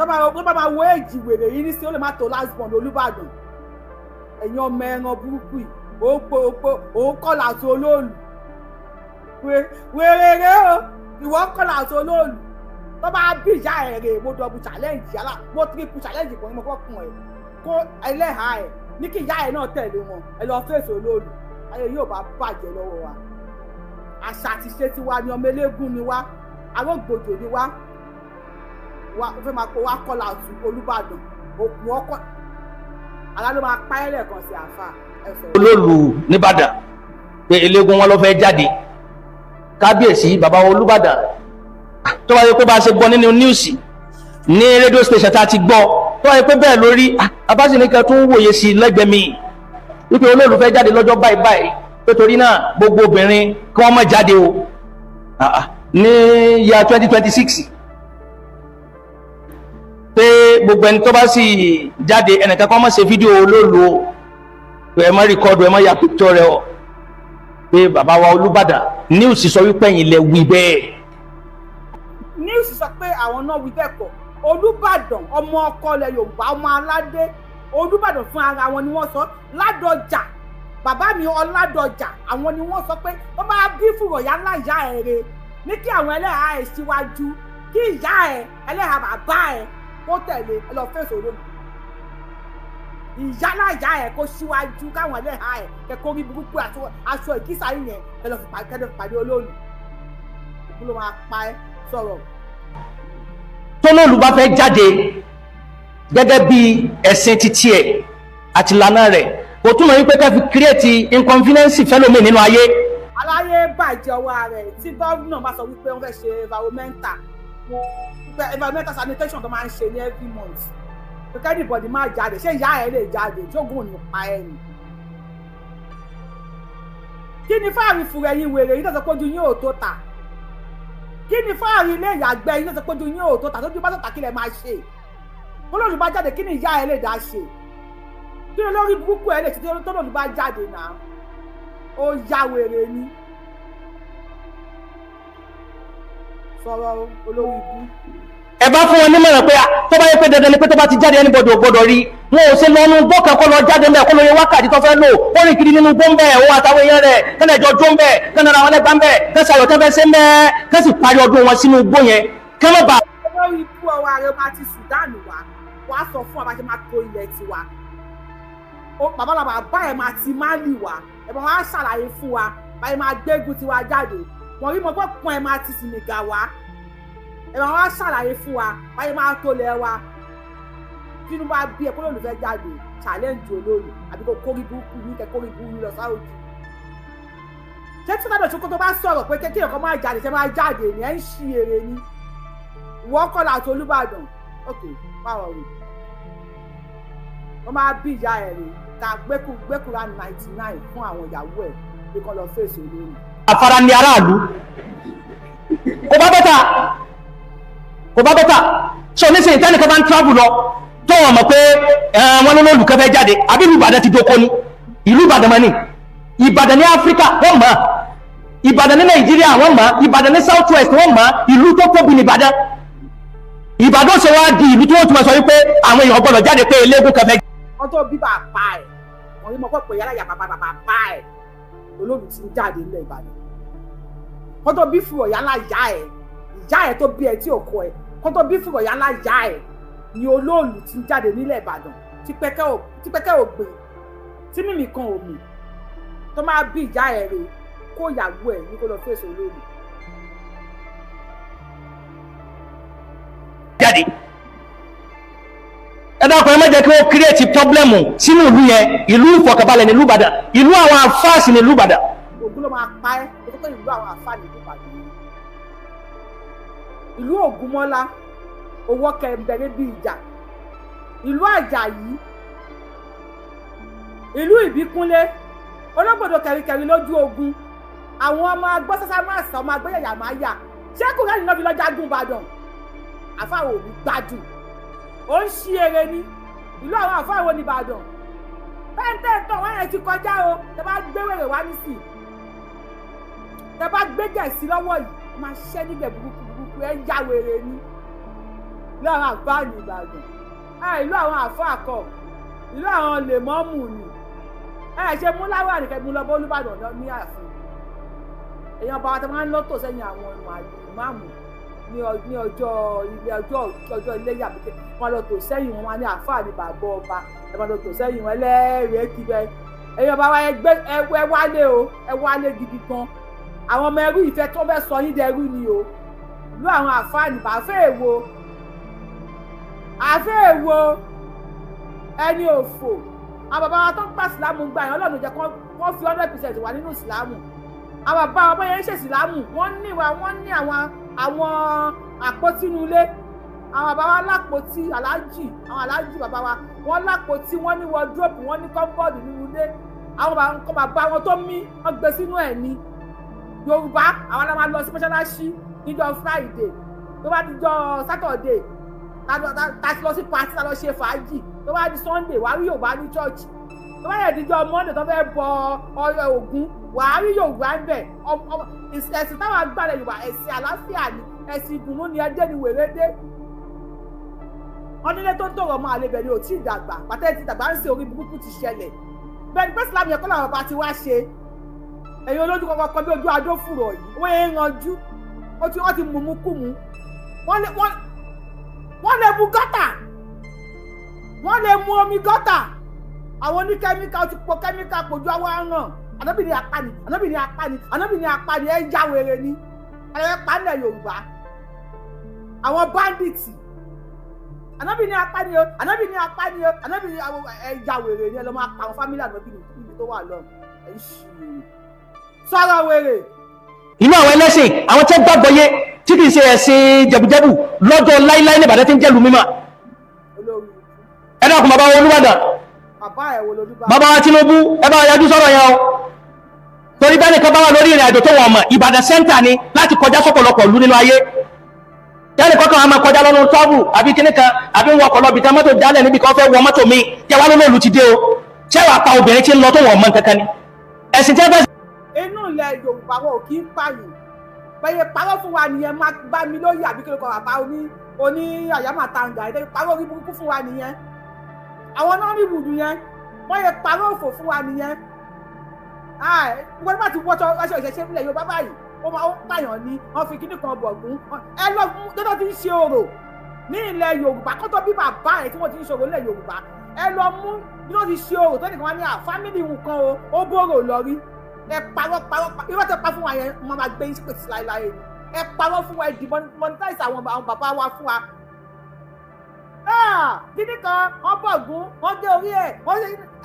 Tó bá máa wo èjì wèrè yìí ní sí, ó lè má tó last born Olúbàdàn. Ẹ̀yin ọmọ ẹran burúkú yìí, ó po òun kọlà tó olóòlù. Wèrè rè o, ìwọ kọlà tó olóòlù. Tó bá bí ìyá ẹ̀ rè, mo double challenge yálà, mo triple challenge kan ní mo kọ́ kun ẹ̀ kó ẹlẹ́hàá ẹ̀ ní kí ìyá ẹ̀ náà tẹ̀lé wọn ẹ lọ fèsì olóòlù. Ayé yóò bá bàjẹ́ lọ́wọ́ wa. Àṣà àti ṣe tiwa ni, ọmọ eléégún ni wá, arógbòjò ni wá. Wá ó fẹ́ máa kó wá kọ́là tù Olúbàdàn òkun ọkọ àlá ló máa pa ẹ́ lẹ́ẹ̀kan sí àáfà ẹ sọ̀rọ̀. Olóòlù nìbàdàn pé eléégún wọn ló fẹ́ jáde. Kábíyèsí bàbá Olúbàdàn, tó bá yẹ pé bá a ṣe gbọ́ nínú níùsì ní rédíò station tá a ti gbọ́, tó bá yẹ pé bẹ́ẹ̀ lórí abáṣe tó ń wòye sí lẹ́gbẹ̀ẹ́ mi wípé olóòlù fẹ́ jáde lọ́jọ́ báyìí báyìí, pé torí náà gbogbo obìnrin kí wọ́n má jáde o ní ya 2026, pé gbogbo ẹni tó bá sì jáde ẹnìkan kan má ṣe fídíò olóòlù o, pé ẹ má record, ẹ má ya picture rẹ o, pé bàbá wa Olúbàdàn news sọ wípé ẹ̀yin lẹ wí bẹ́ẹ̀. News sọ pé àwọn náà wí bẹ́ẹ̀ kọ́. Olúbàdàn ọmọ ọkọ ilẹ̀ Yorùbá, ọmọ aládé Olúbàdàn fún ara wọn ni wọ́n sọ. Ládọjà, bàbá mi Ọládọjà, àwọn ni wọ́n sọ pé wọ́n bá bí fùrọ̀yà láyà ẹ̀ re ní kí àwọn ẹlẹ́hàá ẹ̀ síwájú, kí ìyá ẹ̀ ẹlẹ́hàá bàbá ẹ̀ kó tẹ̀lé ẹ lọ fèsì olóòlù. Ìyá láyà ẹ̀ kó síwájú káwọn ẹlẹ́hàá ẹ̀ kẹ́kọ̀ọ́ rí burúkú aṣọ ìkísà yìí yẹn ẹ lọ fi pàdé olóòlù. Òkú ló máa pa ẹ́ sọ̀rọ̀. Tọ́lọ́lù bá fẹ́ jáde gẹ́gẹ́ bí ẹ̀sìn títí ẹ̀ àti ìlànà rẹ̀, kò túmọ̀ wípé ká fi create inconvenience fẹ́lómi nínú ayé. Aláyé bàjẹ́ ọwọ́ rẹ̀ tí gómìnà bá sọ wípé wọ́n fẹ́ ṣe environmental sanitation tó máa ń ṣe ní every month, pé anybody máa jáde, ṣé ìyá ẹ̀ lè jáde tí oògùn ò ní pa ẹ̀ ni? Kí ni fáàrí fúnra ẹ̀yin wèrè yìí tó sọ pé ojú yín ò tó ta? Kí ni fáàrí ilé ìyàgbẹ́ yín tó sọ pé ojú yín ò tó ta? Tójú bá tó ta, kí lẹ máa ṣe? Olóòlù bá jáde, kí ni ìyá ẹ lè dá ṣe? Kí ni olórí burúkú ẹ lè ṣe tọ́lọ́lù bá jáde náà? Ó ya wèrè ni. Sọ̀rọ̀ olórí ibú. Ẹ bá fún wọn nímọ̀ràn pé tó bá yẹ pé dandan ni pé tó bá ti jáde anybody ò gbọdọ̀ rí wọn, ò ṣe lọ́nu gbọ́kàn kó lọ jáde ńbẹ̀, kó lọ yẹ wákàtí tó fẹ́ lò, ó rìn kiri nínú gbó ńbẹ̀, òun àtàwọn èèyàn rẹ̀ kẹ́nà ìjọ jó ńbẹ̀, kẹ́nà ara wọn lẹ́gbàá ńbẹ̀, kẹ́sì ayọ̀ tẹ́fẹ́ ṣe ńbẹ̀, kẹ́sì parí ọdún wọn sínú igbó yẹn kẹ́mọ́ bá. Olórí ibú ọwọ́ ààrẹ máa ti Sudan wá wá sọ fún wa bá ṣe máa tó ilẹ̀ tiwa. Bàbá làbà bá ẹ̀ máa ti Mali wá, ẹ̀ máa wá ṣàlàyé fún wa báyìí máa gbégun tiwa jáde. Wọ́n rí mọ́ pọ́n ẹ̀ máa ti Senegal wá, ẹ̀ máa wá ṣàlàyé fún wa báyìí máa tó lẹ̀ wa. Tinubu á bí ẹ kó lóòlù fẹ́ jáde, challenge olóòlù àbí kó kórí burúkú yín, kẹ kórí burúkú yín lọ sáwọ́jù. Ṣé tí Sádọ̀ Ṣókótó bá sọ̀rọ̀ pé kékeré kan máa jáde, ṣe máa jáde ní ẹ̀ ń ṣí eré ni? Ìwọ kọ́ láti Olúbàdàn, ok, báwo rè wọ́n máa bí ìyá ẹ̀ rè ká gbẹ́kúra 99 fún àwọn ìyàwó ẹ̀ pé kọ́ lọ fèsì olóòlù. Afárá ní aráàlú kò bá bẹ́tà, kò bá bẹ́tà. So nísìnyí tẹ́nìkan bá ń travel lọ tó wọn mọ̀ pé wọn ló lóòlù kẹfẹ́ jáde, àbí ìlú Ìbàdàn ti doko ni? Ìlú Ìbàdàn mọ́ ni Ìbàdàn ní Áfíríkà wọ́n mọ̀, Ìbàdàn ní Nàìjíríà wọ́n mọ̀, Ìbàdàn ní South West wọ́n mọ̀, ìlú tó tóbi ní Ìbàdàn. Ìbàdàn ṣe wá di ìlú tí wọ́n ti máa sọ wípé àwọn èèyàn gbọ́dọ̀ jáde pé eléégún kẹfẹ́. Wọ́n tó bí bàbá ẹ̀ wọ́n rí mọ́ pọ̀ pé yálà yà bàbá bàbá ẹ̀ olóòlù ti ń jáde nílẹ̀ Ìbàdàn. Wọ́n tó bí fúrọ̀ yálà yá ẹ̀, ìyá ẹ̀ tó bí ẹ̀ tí ò kọ ẹ̀, wọ́n tó bí fúrọ̀ yálà yá ẹ̀ ni olóòlù ti ń jáde nílẹ̀ Ìbàdàn tí pẹ́kẹ́ ò gbé, tí mímì kan ò mì. Tó máa bí ìyá ẹ̀ rè kó ìyàwó ẹ̀ ní kó lọ fèsì olóòlù. Jáde, ẹ dákun, ẹ má jẹ́ kí wọ́n kírètì pọ́blẹ́mù sínú ìlú yẹn. Ìlú ìfọ̀kànbalẹ̀ ní ìlú Ìbàdàn, ìlú àwọn àfáàsì ní ìlú Ìbàdàn. Ògún ló máa pa ẹ́ kó tó pé ìlú àwọn àfáà ní ìlú Ìbàdàn, ìlú Ògúnmọ́lá owó kẹ̀mbẹ̀rẹ̀ bí ìjà, ìlú Àjàyí, ìlú Ìbíkúnlé, ológbòdo kẹ̀ríkẹ̀rí lójú ogun, àwọn ọmọ agbọ́sásá máa sọ ọmọ agbẹ́yẹ̀yà máa yà, ṣé kùrẹ́ẹ̀nì náà fi lọ́jà gùn Ìbàdàn? Àfáà ò ní gbádùn, ó ń ṣí eré ní ìlú àwọn àfáà wo ní Ìbàdàn? Pẹ́ńtẹ́ǹtàn wọ́n yẹn ti kọjá o. Tẹ bá gbé wèrè wá nísì, tẹ bá gbé gẹ̀ẹ́sì lọ́wọ́ yìí, máa ṣẹ́ nígbẹ̀ burúkú burúkú, ẹ ya wèrè ni. Ìlú àwọn àfáà ní Ìbàdàn. Ìlú àwọn àfáà kọ́, ìlú àwọn lèmọ́mù ni. Ẹ ṣe mú láwàní kẹ́ mú lọ bọ́ Olúbàdàn ní ààfin. Èèyàn bá wa tó máa ń lọ́tò sẹ́yìn àwọn ìmáàmù ní ọjọ́ ilé ọjọ́ iléyà pé wọ́n lọ tò sẹ́yìn wọn, máa ní àfáà ní bàbá ọba, ẹ máa lọ tò sẹ́yìn wọn ẹlẹ́rìí kíbẹ̀. Èèyàn bá wa ẹgbẹ́ ẹ wálé o, ẹ wálé gidi gan. Àwọn ọmọ ẹrú ìfẹ́ tó fẹ́ sọ yín dẹrú ni o. Ìlú àwọn àfáà ní bàfẹ́ èwo, àfẹ́ èwo, ẹni òfò. Àwọn bàbá wa tó ń gbà sílámù gbà yẹn, Ọlọ́run jẹ́ kó fi 100% wà nínú sílámù. Àwọn bàbá wa bóyá ń ṣe sílámù, wọ́n ní wa, wọ́n ní àwọn àpótí inú ilé. Àwọn bàbá wa lápótí, aláàjì, àwọn aláàjì bàbá wa, wọ́n lápótí, wọ́n ní wọ́dúrópù, wọ́n ní kọ́ńbọ́ọ̀dù nínú ilé. Àwọn bàbá wọn tó mí, wọ́n gbé sínú ẹ̀ ní. Yorùbá, àwọn la máa lọ sí mọ́ṣáláṣí níjọ́ Friday, tó bá dijọ́ Saturday, ta ti lọ sí party, ta lọ ṣe fàájì, tó bá di Sunday, wàá rí Yorùbá ní church. Tó bá yẹ dijọ́ Monday tó fẹ́ bọ ọyọ Ògún, wàá rí Yorùbá ń bẹ̀. Ẹ̀sìn táwọn agbára Yorùbá, ẹ̀sìn àlàáfíà ni, ẹ̀sìn ìdùnnú ni, ẹdẹ ni wèrè dé. Wọ́n nílé tó ń tọrọ ọmọ àlebẹ̀ ni ò tí ì dàgbà, pàtẹ́ ti dàgbà ń ṣe orí burúkú ti ṣẹlẹ̀. Bẹ́ẹ̀ ni pé Islam yẹn kọ́ làwọn bàbá ti wá ṣe. Ẹ̀yin olójú kọ̀ọ̀kan kan bí ojú adó fùrọ̀ yìí, wọ́n yẹn ń ranjú, wọ́n ti mùmú kùmú, wọ́n lè mu gọ́tà, wọ́n lè mu omi gọ́tà. Àwọn oníkẹ́míkà ti po kẹ́míkà pòjú àwọn aràn. Ànábì ní apá ni, ànábì ní apá ni, ànábì ní apá ni, ẹ já wèrè ni, ẹ pa nílẹ̀ Yorùbá. Àwọn báńdíìtì, ànábì ní apá ni o, ànábì ní apá ni o, ànábì ní ẹ já wèrè ni, ẹ lọ máa pa àwọn fámílì ànábì níbi tó wà lọ, ẹ ń ṣì sọ̀rọ̀ wèrè. Inú àwọn ẹlẹ́sìn, àwọn tẹ́ gbàgbọ́ yé tí kì í ṣe ẹ̀sìn jẹ̀bùjẹ̀bù lọ́jọ́ láíláí ní Ìbàdàn tí ń jẹ́lu mímọ́. Ẹ dákun bàbá wa Olúbàdàn, bàbá wa Tinubu, ẹ bá yájú sọ̀rọ̀ yẹn o. Torí bẹ́ẹ̀ nìkan bá wà lórí ìrìn àjò tó wọ̀n mọ̀, Ìbàdàn sẹ́ńtà ni láti kọjá sọ́pọ̀lọpọ̀ ìlú nínú ayé. Tẹ́lẹ̀ kọ́kàn á máa kọjá lọ́nu tọ́bù àbí kíní kan àbí wọn kọ̀ lọ́bi tán mọ́tò dálẹ̀ níbi kan fẹ́ wọ mọ́tò mi, jẹ́ wá lólóòlù ti dé o. Ṣé wàá pa obìnrin tí ń lọ tó wọ̀n mọ́ kankan ni? Ẹ̀sìn tẹ́ fẹ́. Inú ilẹ̀ Yorùbá wọn ò kí ń pààyàn. Bẹ́ẹ̀ parọ́ fún wa nìyẹn, má bá mi lóye àbí kí ló kọ bàbá oní àyàmàtàǹgà ẹ̀ parọ́ orí burúkú fún wa nìyẹn. Àwọn náà ní ìwùdù yẹn, wọ́n yẹ parọ́ òfò fún wa nìyẹn. Wọ́n bá ti wọ́tọ̀ aṣọ ìṣẹ̀ṣẹ̀ nílẹ̀ Yorùbá báyìí, ó máa ń pààyàn ni, wọ́n fi kíní kan bọ̀gún. Ẹ lọ dọ́dọ̀ ti ń ṣe orò ní ilẹ̀ Yorùbá, kó tó bí bàbá ẹ̀ tí wọ́n ti ń ṣe orò nílẹ̀ Yorùbá. Ẹ lọ mú bí wọ́n ti ṣe orò tó nìkan wá ní à fámìlì nǹkan o, ó bòrò lọ rí. Ẹ parọ́ parọ́ irọ́ tẹ pa fún wa yẹn, wọ́n máa gbé yín sípò tí láéláé ni. Ẹ parọ́ fún wa, ẹ demonetize àwọn bàbá wa fún wa. Kíní kan wọ́n bọ̀gún, wọ́n dé orí ẹ̀,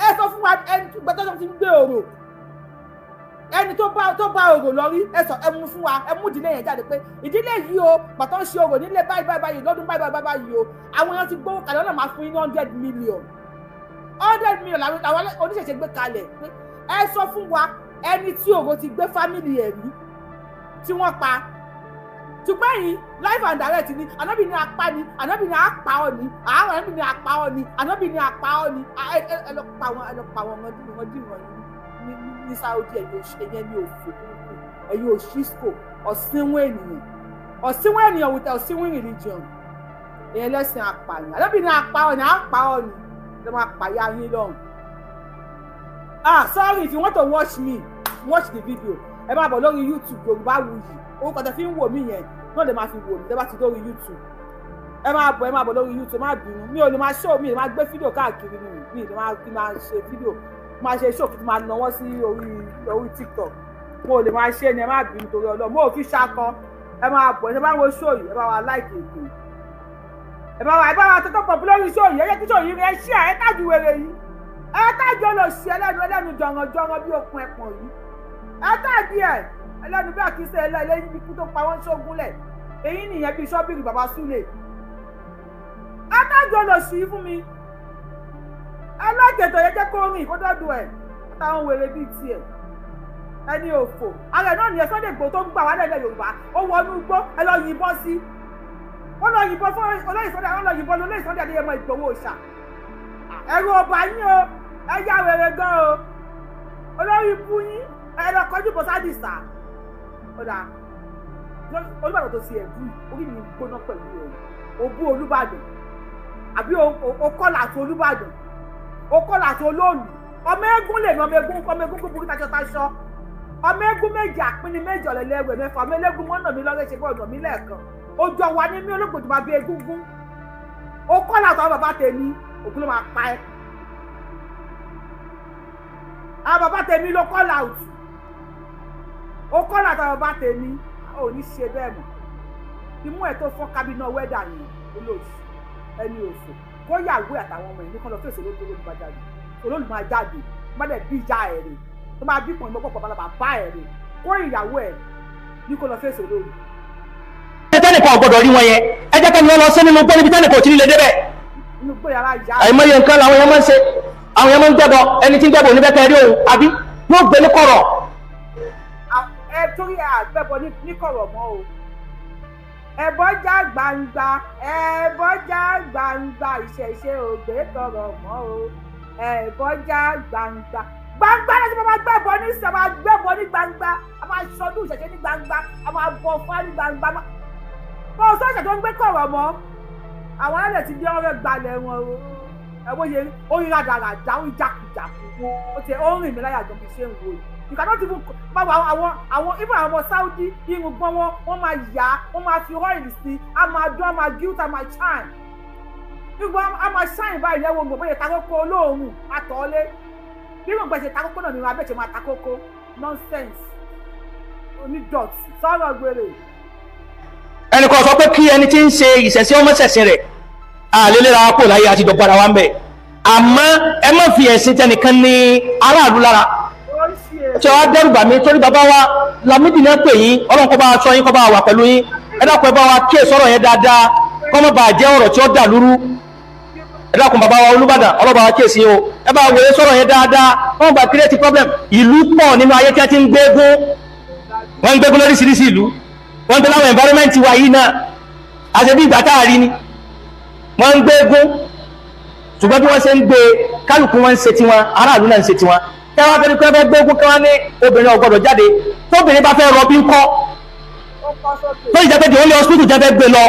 ẹ sọ fún wa ẹni gbẹtọ́ ti ń gbé orò, ẹni tó bá orò lọ rí, ẹ sọ ẹ mú fún wa, ẹ mú ìdílé yẹn jáde pé ìdílé yìí o, pàtó ń ṣe orò nílé báyìí báyìí báyìí lọ́dún báyìí báyìí báyìí o, àwọn èèyàn ti gbówó kalẹ̀, ọ̀nà máa fún yín ní 100 million, 100 million làwọn oníṣẹ̀ṣe gbé kalẹ̀ pé ẹ sọ fún wa ẹni tí orò ti gbé fámìlì ẹ̀ rí tí wọ́n pa. Ṣùgbọ́n yìí live and direct ni, ànábì ní apá ni, ànábì ní apá ọ ni, àwọn ànábì ní apá ọ ni, ànábì ní apá ọ ni. Ẹ lọ pa wọn, ẹ lọ pa wọn, wọn dì wọn ní Saudi. Ẹ̀yẹ ní òfò, ẹ̀yẹ òṣìṣkò, ọ̀sìnwó ènìyàn, ọ̀sìnwó ènìyàn with ọ̀sìnwó religion, ẹ̀yẹ lẹ́sìn apààyàn. Ànábì ní apá ọ ni, apá ọ ni, ẹ máa pààyà yín lọ́hùn. Ah, sorry, if you want to watch me, watch the video. Ẹ máa bọ̀ lórí YouTube Yorùbáwùyí. Orúkọ tẹ fi ń wò mí yẹn náà lè máa fi wò mí tẹ bá ti lórí YouTube. Ẹ máa bọ̀ lórí YouTube, má bínú. Mi ò lè máa show, mi lè máa gbé fídíò káàkiri mi, mi lè máa kí máa ṣe fídíò, máa ṣe show kí máa nawọ́ sí orí TikTok. Mo ò lè máa ṣe ni, ẹ má bínú torí Ọlọ́run. Mo ò fi ṣakọ. Ẹ máa bọ̀, ẹ bá ń wo show yìí, ẹ bá wa like ètò. Ẹ bá wa tọ́tọ́ pọ̀ lórí show yìí, ẹ jẹ́ kí show yìí ẹ ṣí ẹ tájú wèrè yìí. Ẹ tájú olóṣì ẹlẹ́nu ẹlẹ́nu jọ̀rànjọ̀ràn bí okùn ẹ̀pọ̀n yìí. Ẹ tájú ẹ ẹlẹ́nu bí àkísẹ́ ẹlẹ́yìn ikú tó pa wọ́n ṣógúnlẹ̀. Èyí nìyẹn bíi ṣọ́bìrì bàbá Súlè. Ẹ tájú olóṣì fún mi. Ẹ lọ́jẹ̀tọ̀ yẹn jẹ́ kó rìn kó dọ́dọ̀ ẹ̀ táwọn wèrè bíi tiẹ̀. Ẹni òfò. Ààrẹ náà nìyẹn Sunday Igboho tó ń gbà wá lẹ́lẹ̀ Yorùbá. Ó wọnú igbó, ẹ lọ yìnbọn sí. Wọ́n lọ yìnbọn fún olóyè Sunday, wọ́n lọ yìnbọn lóyè Sunday Adéyẹmọ Ìgbòho Òòṣà. Ẹ̀rù ọba yín o, ẹ yá wèrè gan o. Olórí ikú yín, ẹ lọ kọjú bọ sádìsá. Ọ̀dà Olúbàdàn tó ti ẹ̀bú, orí mi gbóná pẹ̀lú ẹ̀. O bú Olúbàdàn, àbí o kọ́là àti Olúbàdàn, o kọ́là àti Olóòlù. Ọmọ eégún lè ní ọmọ eégún, ọmọ eégún kúburú taṣọ taṣọ, ọmọ eégún méjì àpínní méjì ọ̀lẹ́lẹ́wẹ̀ mẹ́fà, ọmọ eléégún mọ́nà mi lọ́rẹ́ ṣe bọ́ ọ̀nà mi lẹ́ẹ̀kan. Ojú ọwà ní mí, olóògbòdì máa bí egúngún. O kọ́là àtàwọn bàbá tèmi, ògún ló máa pa ẹ́. Àwọn bàbá tèmi ló kọ́là òtù, o kọ́là àtàwọn bàbá tèmi. Ò ní ṣe bẹ́ẹ̀ mọ́. Imú ẹ̀ tó fọ́n kábínà wẹ́dà yẹn, olóòṣì ẹni òfò, kó yàwó àtàwọn ọmọ ẹ̀ ní kán lọ fèsì olóòlù bá jáde, olóòlù máa jáde, má dẹ̀ bí ìjà ẹ̀ rè tó máa bí pọ̀n ìmọ̀pọ̀ pọ̀ bá ẹ̀ rè, kó ìyàwó ẹ̀ ní kó lọ fèsì olóòlù. Tẹ́nìkan ò gbọ́dọ̀ rí wọn yẹn, ẹ jẹ́ kẹ́ni wọn lọ sí nínú gbọ́ níbi tẹ́nìkan ò tí ní lè débẹ̀. Inú gbé yàrá ìyá. Àìmọye nǹkan làwọn èèyàn máa ń ṣe, àwọn èèyàn máa ń gbẹ́bọ, ẹni tí ń gbẹ́bọ oníbẹ̀kẹ́ rí òun àbí yóò gbé ní kọ̀rọ̀. Ẹ torí àgbẹ̀bọ ní kọ̀rọ̀ mọ́ o. Ẹbọ já gbangba, ẹbọ já gbangba, ìṣẹ̀ṣe ògbé kọ̀rọ̀ mọ́ o. Ẹbọ já gbangba gbangba láti máa gbẹ́bọ ní sọ, máa gbẹ́bọ ní gbangba, a máa ṣọdún ìṣẹ̀ṣe ní gbangba, a máa bọ fún ní gbangba. Bó o sọ̀ṣẹ̀ tó ń gbé kọ̀rọ̀ mọ́, àwọn alẹ́ ti dé ọ̀rẹ́ gbalẹ̀ wọn o. Ẹ bó ṣe ó rí rádaràdà, ó rí jákujàku, ó ti ó ń rìn mí láyà gan bí ṣe ń wo yìí. You cannot even báwo àwọn even àwọn ọmọ Saudi, irun gbọ́n wọn, wọ́n máa yá, wọ́n máa fi oil sí, a máa dán, a máa gilt, a máa shine gbogbo, a máa shine báyìí lẹ́wọ̀n gbogbo bóyá takókó olóòórùn àtọ́lé bí gbogbo ẹ̀ṣẹ̀ takókó náà ni wọn abẹ́ṣẹ̀ máa takókó. Nonsense, onídọ̀tí sọ̀rọ̀ gbèrè. Ẹnìkan sọ pé kí ẹni tí ń ṣe ìṣẹ̀ṣẹ̀ ọmọ ṣẹ̀ṣẹ̀ rẹ̀ àlélẹ́ra kò láyé àti ìjọba ara wa ń bẹ̀, àmọ́ ẹ má fi ẹ̀sìn tẹnìkan ní aráàlú lára tí wàá dẹ́rù bà mí, torí bàbá wa Lámídì náà pè yín. Ọlọ́run kó bá wa sọ yín, kó bá wa wà pẹ̀lú yín. Ẹ dákun, ẹ bá wa kíyè sọ̀rọ̀ yẹn dáadáa, kó má bàa jẹ́ ọ̀rọ̀ tí ó dà lúrú. Ẹ dákun, bàbá wa Olúbàdàn, ọlọ́ba wa kíyèsí o, ẹ bá wòye sọ̀rọ̀ yẹn dáadáa, kó má bàa create problem. Ìlú pọ̀ nínú ayé tí wọ́n ti ń gbégún, wọ́n ń gbégún lóríṣiríṣi ìlú, wọ́n ń gbé láwọn environment wa yìí náà, àti bí ìgbà táà rí ni wọ́n ń gbégún. Ṣùgbọ́n bí wọ́n ṣe ń gbé, kálukú wọn ń ṣe tiwọn, aráàlú náà ń ṣe tiwọn. Kẹwàá fẹ́ kẹfẹ́ gbégún, kẹwàá ní obìnrin ò gbọ́dọ̀ jáde, tóbìnrin bá fẹ́ rọbí ńkọ́? Tó ìjẹ́ pé the only hospital jẹ́ fẹ́ gbé lọ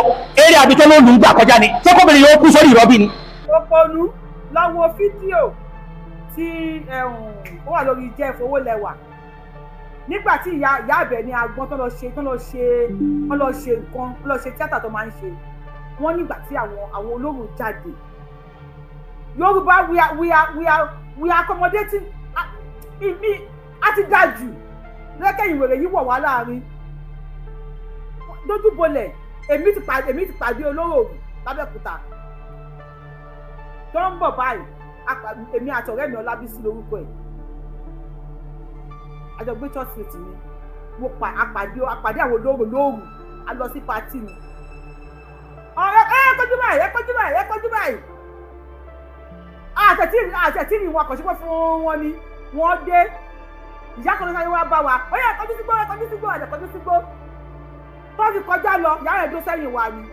eré àbí tó ló lù ú gbà kọjá ni, ṣé kóbìnrin yóò kú sórí ìrọbí ni? Òpònú, lọ wo fídíò tí ó wà lórí Jeff Owólẹwà nígbà tí ìyá Àbẹ̀ní Agbọ́n tó lọ ṣe wọ́n lọ ṣe nǹkan, wọ́n lọ ṣe tíátà tó máa ń ṣe wọ́n, nígbà tí àwọn olóró jáde. Yorùbá, we are accommodating ìmí á ti dáa jù lẹ́kẹ̀ ìwèrè yìí wọ̀ wá láàrin dójúbolẹ̀. Èmi ti pàdé olóró ògùn lábẹ́òkúta tó ń bọ̀ báyìí, èmi àti ọ̀rẹ́ mi, Ọlábísí lórúkọ ẹ̀, àjọgbé church street ni mo pa apàdé àwọn olóró lóòrù. A lọ sí party ni. Ọ̀rẹ́ ẹ kọjú báyìí, ẹ kọjú báyìí, ẹ kọjú báyìí. Àtẹ̀tí ni wọn kò sí pé fún wọn ni wọ́n dé. Ìyá kan ló sáré wá bá wa, ó yẹ kọjú sígbó, ẹ kọjú sígbó, ẹ kọjú sígbó. Tó fi kọjá lọ, ìyá rẹ̀ dó sẹ́yìn wa ni.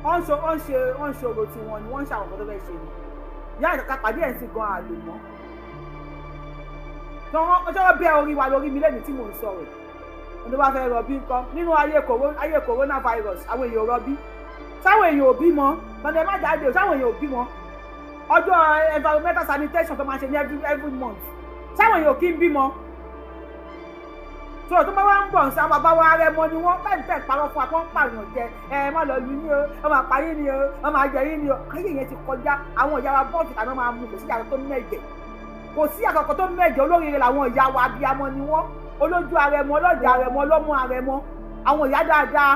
Wọ́n ń ṣe orò tiwọn ni, wọ́n ń ṣe àwọn nǹkan tó fẹ́ ṣe ni. Ìyá rẹ̀ ká pàdé ẹ̀ ń sin gan àlè mọ́ tí wọ́n bẹ́ orí wa lórí mi lẹ́nu tí mò ń sọ̀rọ̀. Ẹni tó bá fẹ́ rọbí ńkọ́ nínú ayé coronavirus? Àwọn èèyàn rọbí, sáwọn èèyàn ò bímọ lọ́dẹ, má jáde o. Sáwọn èèyàn ò bímọ? Ọjọ́ environmental sanitation tó máa ṣe ní every month, sáwọn èèyàn ò kí ń bímọ? Tó bá wá ń bọ̀ nsá, bàbá wa rẹ mọ ni wọ́n bẹ́ẹ̀ tẹ̀ parọ́ fún wa kó ń pààyàn jẹ. Ẹ má lọ lu yín o, wọ́n máa pa yín ni o, wọ́n máa jẹ yín ni o. Ayé yẹn ti kọjá. Àwọn ìyá wa bọ́ọ̀sì tàbí máa mú, kò sí ìyàtọ̀ tó mẹ́jẹ̀, kò sí àkọ́kọ́ tó mẹ́jọ. Olóríire làwọn ìyá wa, abiyamọ ni wọ́n, olójú arẹmọ, ọlọ́jà arẹmọ, ọlọ́mú arẹmọ, àwọn ìyá dáadáa.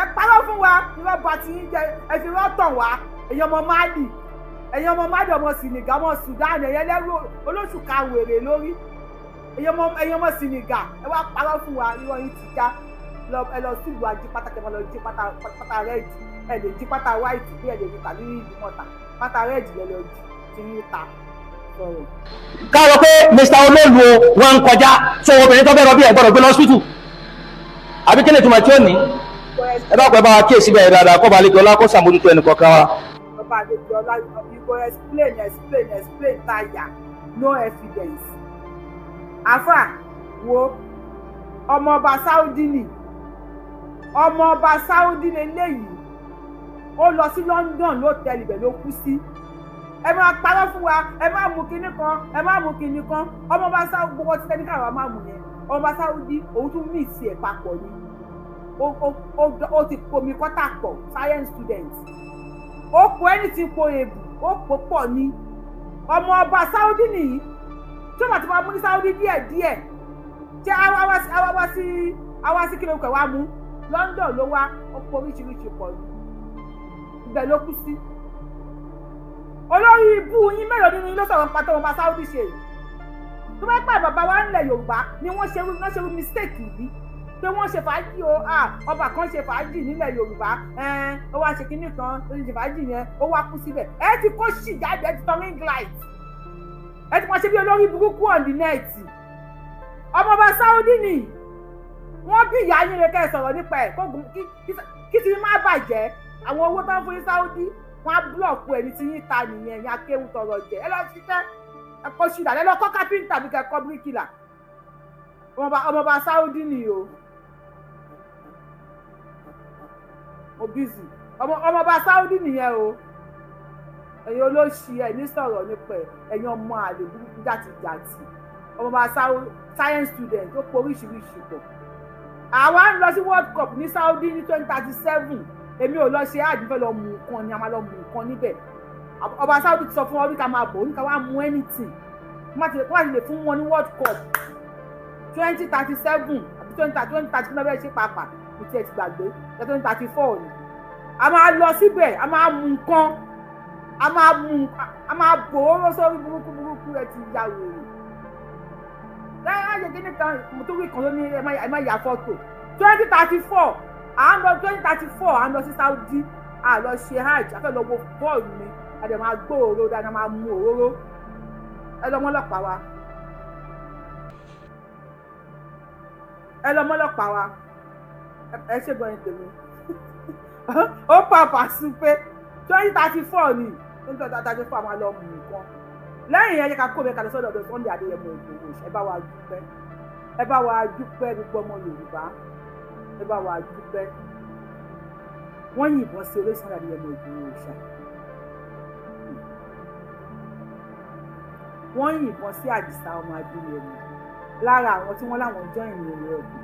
Ẹ parọ́ fún wa, irọ́ ba ti ń jẹ, ẹ fi rọ́ tàn wá. Ẹ̀yin ọmọ Mali, ẹ̀yin ọmọ Mali, ọmọ Senegal, ọmọ Sudan, ẹ̀yin ẹlẹ́rú olóṣù ka wèrè lórí, ẹ̀yin ọmọ Senegal, ẹ wá parọ́ fún wa, irọ́ yín ti já. Ẹ lọ sílùú ají pátá kẹ lọ jí pátá, pátá red. Ẹ lè jí pátá white bí ẹ lè rí tàbí ìdúmọ̀ta, pátá red lẹ lọ jí tí yín ta sọ̀rọ̀. Káàrọ̀ pé Mr Olóòlù o, wọn ń kọjá, so obìnrin tó fẹ́ rọbí ẹ̀ gbọ́dọ̀ gbé lọ hospital, àbí kí ni ìtumọ̀ tí ó ní? Ẹ bá pẹ́ bá wa kíyèsí bẹ́ẹ̀ dáadáa, kọ́ balẹ̀ ọlá kó sàmójútó ẹnì kọ̀ọ̀kan wa. Ọba Adébíọlá, you go explain, explain, explain tire, no evidence. Àfà wo ọmọọba Saudi ni. Ọmọ ọba Saudi leléyìí. Ó lọ sí London lótẹ́ẹ̀lì, ibẹ̀ ló kú sí. Ẹ máa parọ́ fún wa, ẹ máa mú kinní kan, ẹ máa mú kinní kan. Ọmọ ọba Saudi, gbogbo ọtí tẹ́ni káwọn máa mú yẹn, ọmọ ọba Saudi òun tún mix ẹ̀ papọ̀ ni. Ó ti pomi kọ́tà pọ̀. Science student, ó po anything, po èbù, ó pò pọ̀ ni. Ọmọ ọba Saudi nìyí tí wọ́n ti máa mú ní Saudi díẹ̀ díẹ̀. Ṣé àwa sí kí ló kẹ̀ wá mú London ló wá? Ó po oríṣiríṣi pọ̀ ni, ibẹ̀ ló kú sí. Olórí ibú yín mélòó nínú yín ló sọ̀rọ̀ nípa tó ọba Saudi ṣe yìí? Tó bá pẹ́ bàbá wa ńlẹ̀ Yorùbá ni wọ́n ṣe mistake yìí pé wọ́n ṣe fàájì o, ọba kan ṣe fàájì nílẹ̀ Yorùbá, ó wá ṣe kinní kan, ó ṣe fàájì yẹn, ó wá kú síbẹ̀, ẹ ti kó ṣì jáde, ẹ ti tan ring light, ẹ ti máa ṣe bí olórí burúkú on the net. Ọmọọba Saudi ni wọ́n bí ìyá yín rẹ kẹ́ ẹ sọ̀rọ̀ nípa ẹ̀ kí ti má bàjẹ́. Àwọn owó tó ń fún yín Saudi, wọ́n á block ẹni tí yín ta nìyẹn. Yẹn akéwù tọrọ jẹ, ẹ lọ ṣiṣẹ́, ẹ kọ́ ṣìdá, ẹ lọ kọ́ kápẹ́ńtà bí kẹ́ kọ́ bíríkìlà. Ọmọọba Saudi ni o. Mo busy. Ọmọọba Saudi nìyẹn o. Ẹ̀yin olóṣì, ẹ̀ ní sọ̀rọ̀ nípa ẹ̀. Ẹ̀yin ọmọ àlè burúkú jàtìjàtì. Ọmọọba Saudi, science student, ó pọ̀ oríṣiríṣi pọ̀. Àwa ń lọ sí World Cup ní Saudi ní 2037. Èmi ò lọ ṣe àdúfẹ́ lọ mú nǹkan ni, a máa lọ mú nǹkan níbẹ̀. Ọba Saudi ti sọ fún wa orí ká máa bọ̀, orí ká wá mú anything. Wọ́n ti lè fún wọn ní World Cup 2037 àbí 2030 fún ẹgbẹ́ ṣe pàápàá, kò tiẹ̀ ti gbàgbé, 2034 ni a máa lọ síbẹ̀. A máa mú nǹkan, a máa mú, a máa bòóró sórí burúkú burúkú. Ẹ ti ya wèrè lẹ́yìn àyè kíní kan. Mo tún wí kan ló ní ẹ má ya fọ́tò. 2034 à ń lọ, 2034 à ń lọ sí Saudi. À lọ ṣe hajj, a fẹ́ lọ wo bọ́ọ̀lù ni. A dẹ̀ máa gbó òróró dáadáa, máa mú òróró. Ẹ lọ mọ́lọ́pàá wa, ẹ lọ mọ́lọ́pàá wa. Ẹ ṣe gbọ́n tèmi. Ó pàpà sí pé 2034 ni, 2034 àwọn lọ mú nǹkan. Lẹ́yìn yẹn, ká kó mi kalẹ̀ sọ́dọ̀ ọ̀dọ̀ Sunday Adéyẹmọ Ìgbòho. Ẹ bá wa dúpẹ́, ẹ bá wa dúpẹ́. Gbogbo ọmọ Yorùbá, ẹ bá wa dúpẹ́. Wọ́n yìnbọn sí olóyè Sunday Adéyẹmọ Ìgbòho ṣá. Wọ́n yìnbọn sí Àdìsá ọmọ Adéyẹmọ, lára àwọn tí wọ́n láwọn join ìrìn ọ̀gbìn.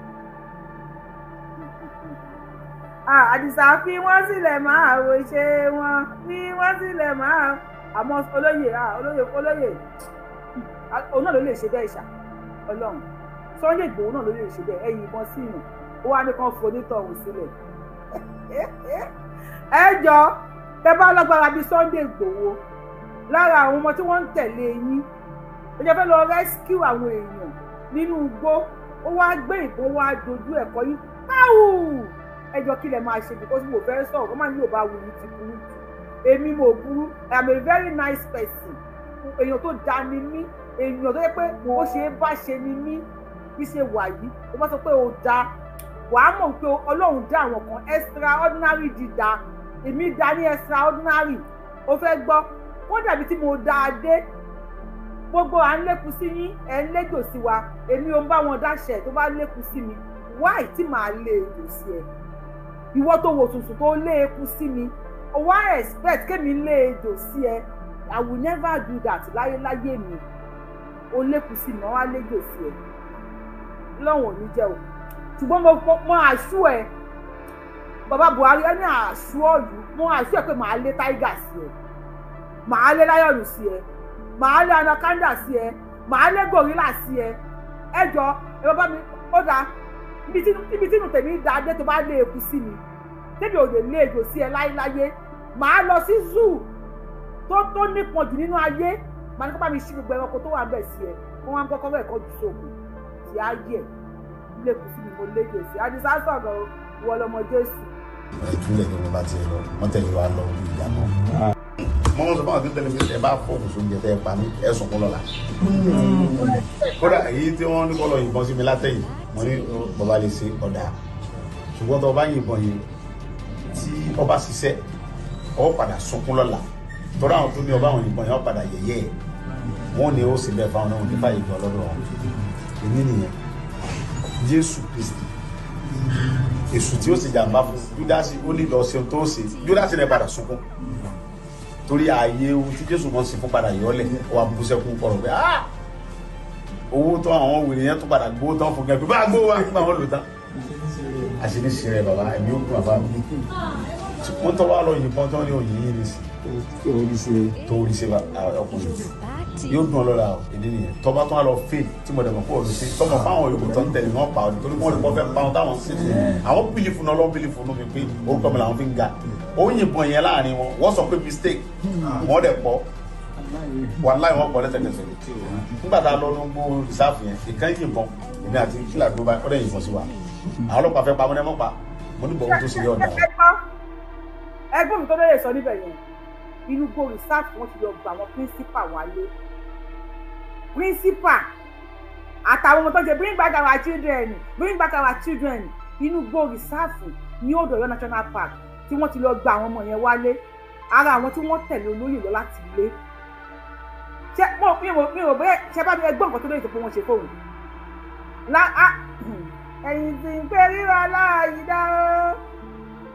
Àdìsá, fi wọ́n sílẹ̀, máa wo ṣe wọ́n, fi wọ́n sílẹ̀ máa. Àmọ́ olóyè, olóyè, olóyè òun náà ló lè ṣe bẹ́ẹ̀ ṣá. Ọlọ́run, Sunday Ìgbòho náà ló lè ṣe bẹ́ẹ̀. Ẹ̀yìn ìbọn sí ìyàn, ó wá ní kàn fonítọ̀hún sílẹ̀. Ẹ jọ, tẹ bá lágbára bíi Sunday Ìgbòho, lára àwọn ọmọ tí wọ́n ń tẹ̀lé yín, ó jẹ́ fẹ́ lọ rescue àwọn èèyàn nínú igbó, ó wá gbé ìbọn, wá dojú ẹ̀kọ́ yín páwù. Ẹ jọ, kí lẹ máa ṣe? Because mo fẹ́ sọ̀rọ̀, wọ́n máa ní Yorùbá wù yín ti burú jù. Èmi mo burú? I am a very nice person. Èèyàn tó da ni mí, èèyàn tó yẹ pé ó ṣe é bá ṣe ni mí. Bí ṣe wà yìí, ó bá sọ pé ó da, wàá mọ̀ pé Ọlọ́run dá àwọn kan extraordinary dídá. Èmi dá ní extraordinary. Ó fẹ́ gbọ́ kó dàbí tí mo dá a dé. Gbogbo à ń lékun sí yín, ẹ̀ ń léjò sí wa. Èmi ò ń bá wọn dáṣẹ. Tó bá lékun sí mi, why tí màá lé ejò sí ẹ? Ìwọ tó wò sùnsùn tó lé eku sí mi, o wá expect kémi lé ejò sí ẹ? I will never do that láyéláyé mi. O lékun sí mi, wọ́n wá léjò sí ẹ lọ́wọ́n, ò ní jẹ́ o. Ṣùgbọ́n mo àṣù ẹ, bàbá Buhari, ẹ ní àṣù ọ̀lú. Mo àṣù ẹ pé màá lé tiger sí ẹ, màá lé lion sí ẹ, màá lé anaconda sí ẹ, màá lé gorilla sí ẹ. Ẹ jọ, ẹ bàbá mi, ó dáa. Ibi tí inú tèmi dá dé, tó bá lé eku sí mi, tèmi ò lè lé ejò sí ẹ láéláyé. Màá lọ sí zoo tó nípọn jù nínú ayé, màá ní kó bá mi ṣí gbogbo ẹranko tó wà ń bẹ̀ sí ẹ, kó wọn kọ́kọ́ bẹ̀ kọ́ jù sókun tí á yẹ. Lékun sí mi, mo léjò sí. Àdìsá sọ̀rọ̀, wọ lọmọ Jésù. Ìtúlẹ̀ ni mo bá tiẹ̀ lọ, wọ́n tẹ̀lé wa lọ ìjà náà. Mo mọ̀ sọ fún àwọn tó tẹ̀lé mi, ẹ bá fọ́ọ̀kù sóúnjẹ tẹ́ ẹ pa mí, ẹ sunkún lọ́la. Kódà èyí tí wọ́n ní kọ́ lọ yìnbọn sí mi látẹ̀yìn, mo ní bàbá lè ṣe ọ̀dà, ṣùgbọ́n tó o bá yìnbọn yìí, tí ọba ṣiṣẹ́, ọ padà sunkún lọ́la, tọ́lá àwọn tó ní ọba àwọn yìnbọn yẹn, ọ padà yẹ̀yẹ́ ẹ̀. Wọ́n ní ó sì bẹ́ẹ̀ fáwọn náà, wọ́n ní fàyè gbọ́ lọ́dọ̀ wọn. Èmi nìyẹn. Jésù Kristi. Èṣù tí ó sì jàǹbá fún Júdásì, ó ní lọ ṣeun tó ṣe. Júdásì rẹ̀ padà sunkún torí ààyè ohun tí Jésù mọ̀ sí fún padà yọ̀ọ́lẹ̀, ó wà bú sẹ́kún kọ̀rọ̀ pé, "Ah, owó tó àwọn wèrè yẹn tó padà gbówó tán fún gẹ́gẹ́ bá gbówó wá nígbà wọn lò tán." Àṣírí ṣe rẹ bàbá, ẹ̀mí ó kún bàbá mi. Wọ́n tọ́ wá lọ yìnbọn tán ní òyìn yìí nìsí tó rí ṣe ọkùnrin yóò dùn ọlọ́ra o. Èdè nìyẹn. Tọ́ba tó wà lọ fail tí mo dẹ̀mọ̀ kó o lọ sí tọmọ fáwọn yòókù tó ń tẹ̀lé wọn pa ọdún, torí wọn lè kọ́ fẹ́ pa wọn táwọn sí àwọn believe náà lọ́n believe nù mí pé orúkọ mi làwọn fi ń ga. Ó yìnbọn yẹn láàrin wọn, wọ́n sọ pé mistake, wọ́n dẹ̀ pọ̀, wàláì wọ́n pọ̀ lẹ́sẹ̀kẹsẹ̀. Nígbà tá a lọ ní gbó reserve yẹn, ìkan yìnbọn, èmi àti kílà tó bá ó dẹ̀ yìnbọn sí wa. Àwọn ọlọ́pàá fẹ́ pa mọ́ ní ẹ mọ́ pa. Mo ní bọ̀ tó ṣe yọ̀ ọ̀dà. Ẹgbọ́n mi tó lóye sọ níbẹ̀ yẹn, inú gbó reserve wọn ti lọ gba àwọn principal wálé, principal àtàwọn ọmọ tó ń ṣe "Bring back our children, bring back our children". Inú gbó reserve ní Old Ọ̀yọ́ National Park tí wọ́n ti lọ gba àwọn ọmọ yẹn wálé, ara àwọn tí wọ́n tẹ̀lé olóyè lọ láti ilé. Ṣé mo mi ò bẹ́ẹ̀ ṣe bá mi ẹgbọ́n nǹkan tó lóye tó pé wọ́n ṣe fóun la ẹ̀yìn tí ń pè ríra láàyè dá o.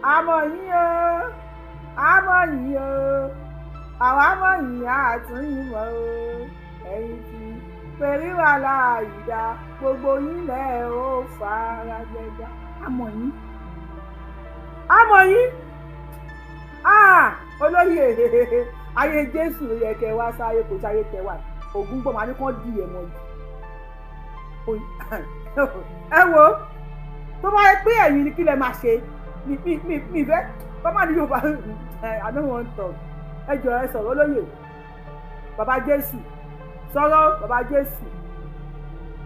Àmọ̀ yín o, àmọ̀ yín o, àwa mọ̀ yín, àtúnyìn mọ́ o. Ẹ̀yìn tí ń pè ríra láàyè dá, gbogbo yín lẹ̀ ó fara gbẹgbẹ. Àmọ̀ yín, àmọ̀ yín. Olóyè, ayé Jésù ló yẹ kẹ wá sáyé, kò sáyé tẹ wá ògún gbọ́n máa ní kán di ẹ̀ mọ́ jù. Ẹ wo, tó bá yẹ pé ẹ̀yin ni, kí lẹ máa ṣe? Mi mi mi mi fẹ́ kọ́ máa ní Yorùbá. I don't want talk. Ẹ jọ, ẹ sọ̀rọ̀. Olóyè, bàbá Jésù, sọ̀rọ̀. Bàbá Jésù,